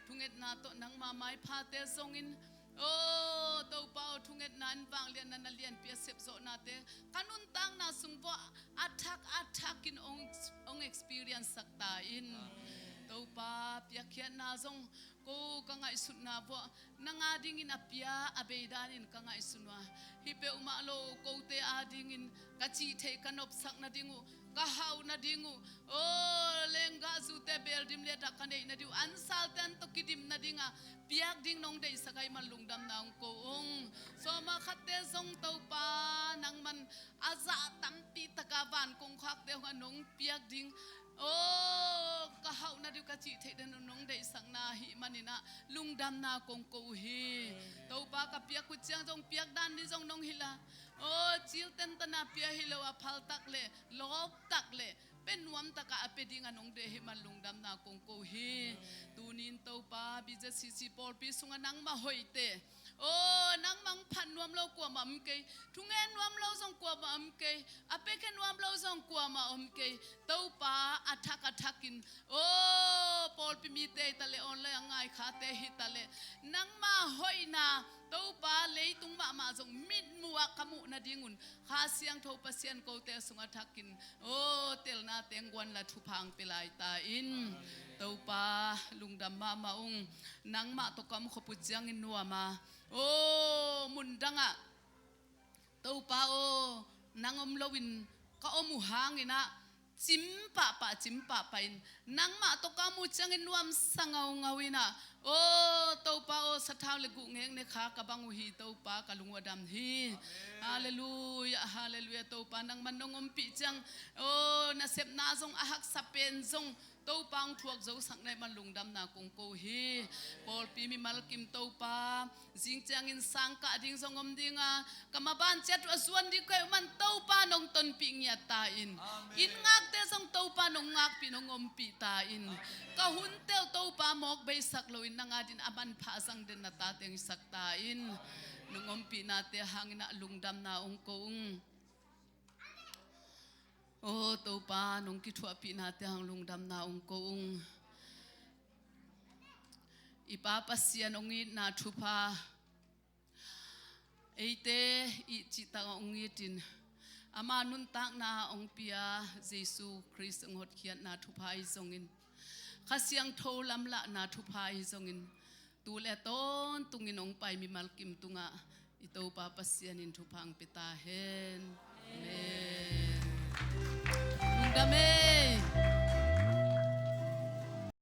thungetna tawh nangma maiphate zongin, aw, Topa aw, thungetna in vangliatna na lianpi a sepzawhnate ka nuntakna sung vuah a thak a thak in hong, hong experience sak ta in. Amen. Topa, piakkhiatna zong ko ka ngaihsutna vuah nang a dingin a pia a bei danin ka ngaihsun uh a, hih peuhmah lo kote a dingin ka cih theih ka nopsak nading uh, ka hauh nading uh, aw, lenggahzute beldim liatah ka neih nading uh, ansalte an tawh kidim nadinga piak ding nong deihsak ahih man lungdamna hong ko ung. Sawma khatte zong Topa, nangman a zah tampi taka van kongkhakte hong a nong piak ding, aw, ka hauh nading uh ka cih theih den uh nong deihsakna ahih manin ah lungdamna kong ko uh hi. Topa, ka piak uh ciang zong piak dan ding zong nong hilh a, aw, cil tentana pia hi lo a, phaltak le lawptak le pe nuamtaka a pe dinga nong deih ahih man lungdamna kong ko uh hi. Tuni in Topa, BJCC pawlpi sungah nangmah hoihte, aw, nangmah hong phat nuam lo kuamah om kei, thungen nuam lo zong kuamah om kei, a piakhia nuam lo zong kuamah om kei. Topa, a thak a thakin, aw, pawlpi mite hi ta leh, online a ngaikhate hi ta leh, nangmah hoihna Topa, leitung mahmah zong mitmuh ah ka muh nadingun Kha Siangtho Pasian kote sungah thakin, aw, telna teng guan la thupha hong pia lai ta in. Topa, lungdam mahmah ung. Nangmah tawh ka om khop uh ciangin nuam a, aw, mundangah Topa aw, nang om loin ka om uh hangin ah cim pahpah, cim pahpah in, nangmah tawh ka om uh ciangin nuamsa ngaungau in ah, aw, Topa aw, sathau le guhngek ne kha ka bang uh hi. Topa, ka lung uh a dam hi. Amen. Halleluiah, halleluiah. Topa, nangman nong ompih ciang, aw, nasepna zong, a haksa pen zong Topa, hong thuak zosak na hih man lungdamna kong ko uh hi. Pawlpi mimal kim Topa, zing ciangin sang kah ding zong om dinga, ka maban ciat uh a zuan ding ka hih man Topa, nong tonpih ngiat ta in. Amen. Inn ngakte zong Topa, nong ngakpih, nong ompih ta in. Amen. Ka hunte uh Topa, mawk beisak loin nang a dingin a manpha a zang den na tate hong hisak ta in. Amen. Nong ompihnate hangin ah lungdamna hong ko ung. Aw Topa, nong kithuahpihnate hang lungdamna hong ko ung. I Pa Pasian hong itna thupha, eite i cihtak hong itin, ama nuntakna hong pia Jesu Khrist hong hotkhiatna thupha ahi zongin, Kha Siangtho lamlahna thupha ahi zongin, tu le tawntungin hong pai mimal kim tungah i Topa Pasian in thupha hong pia ta hen.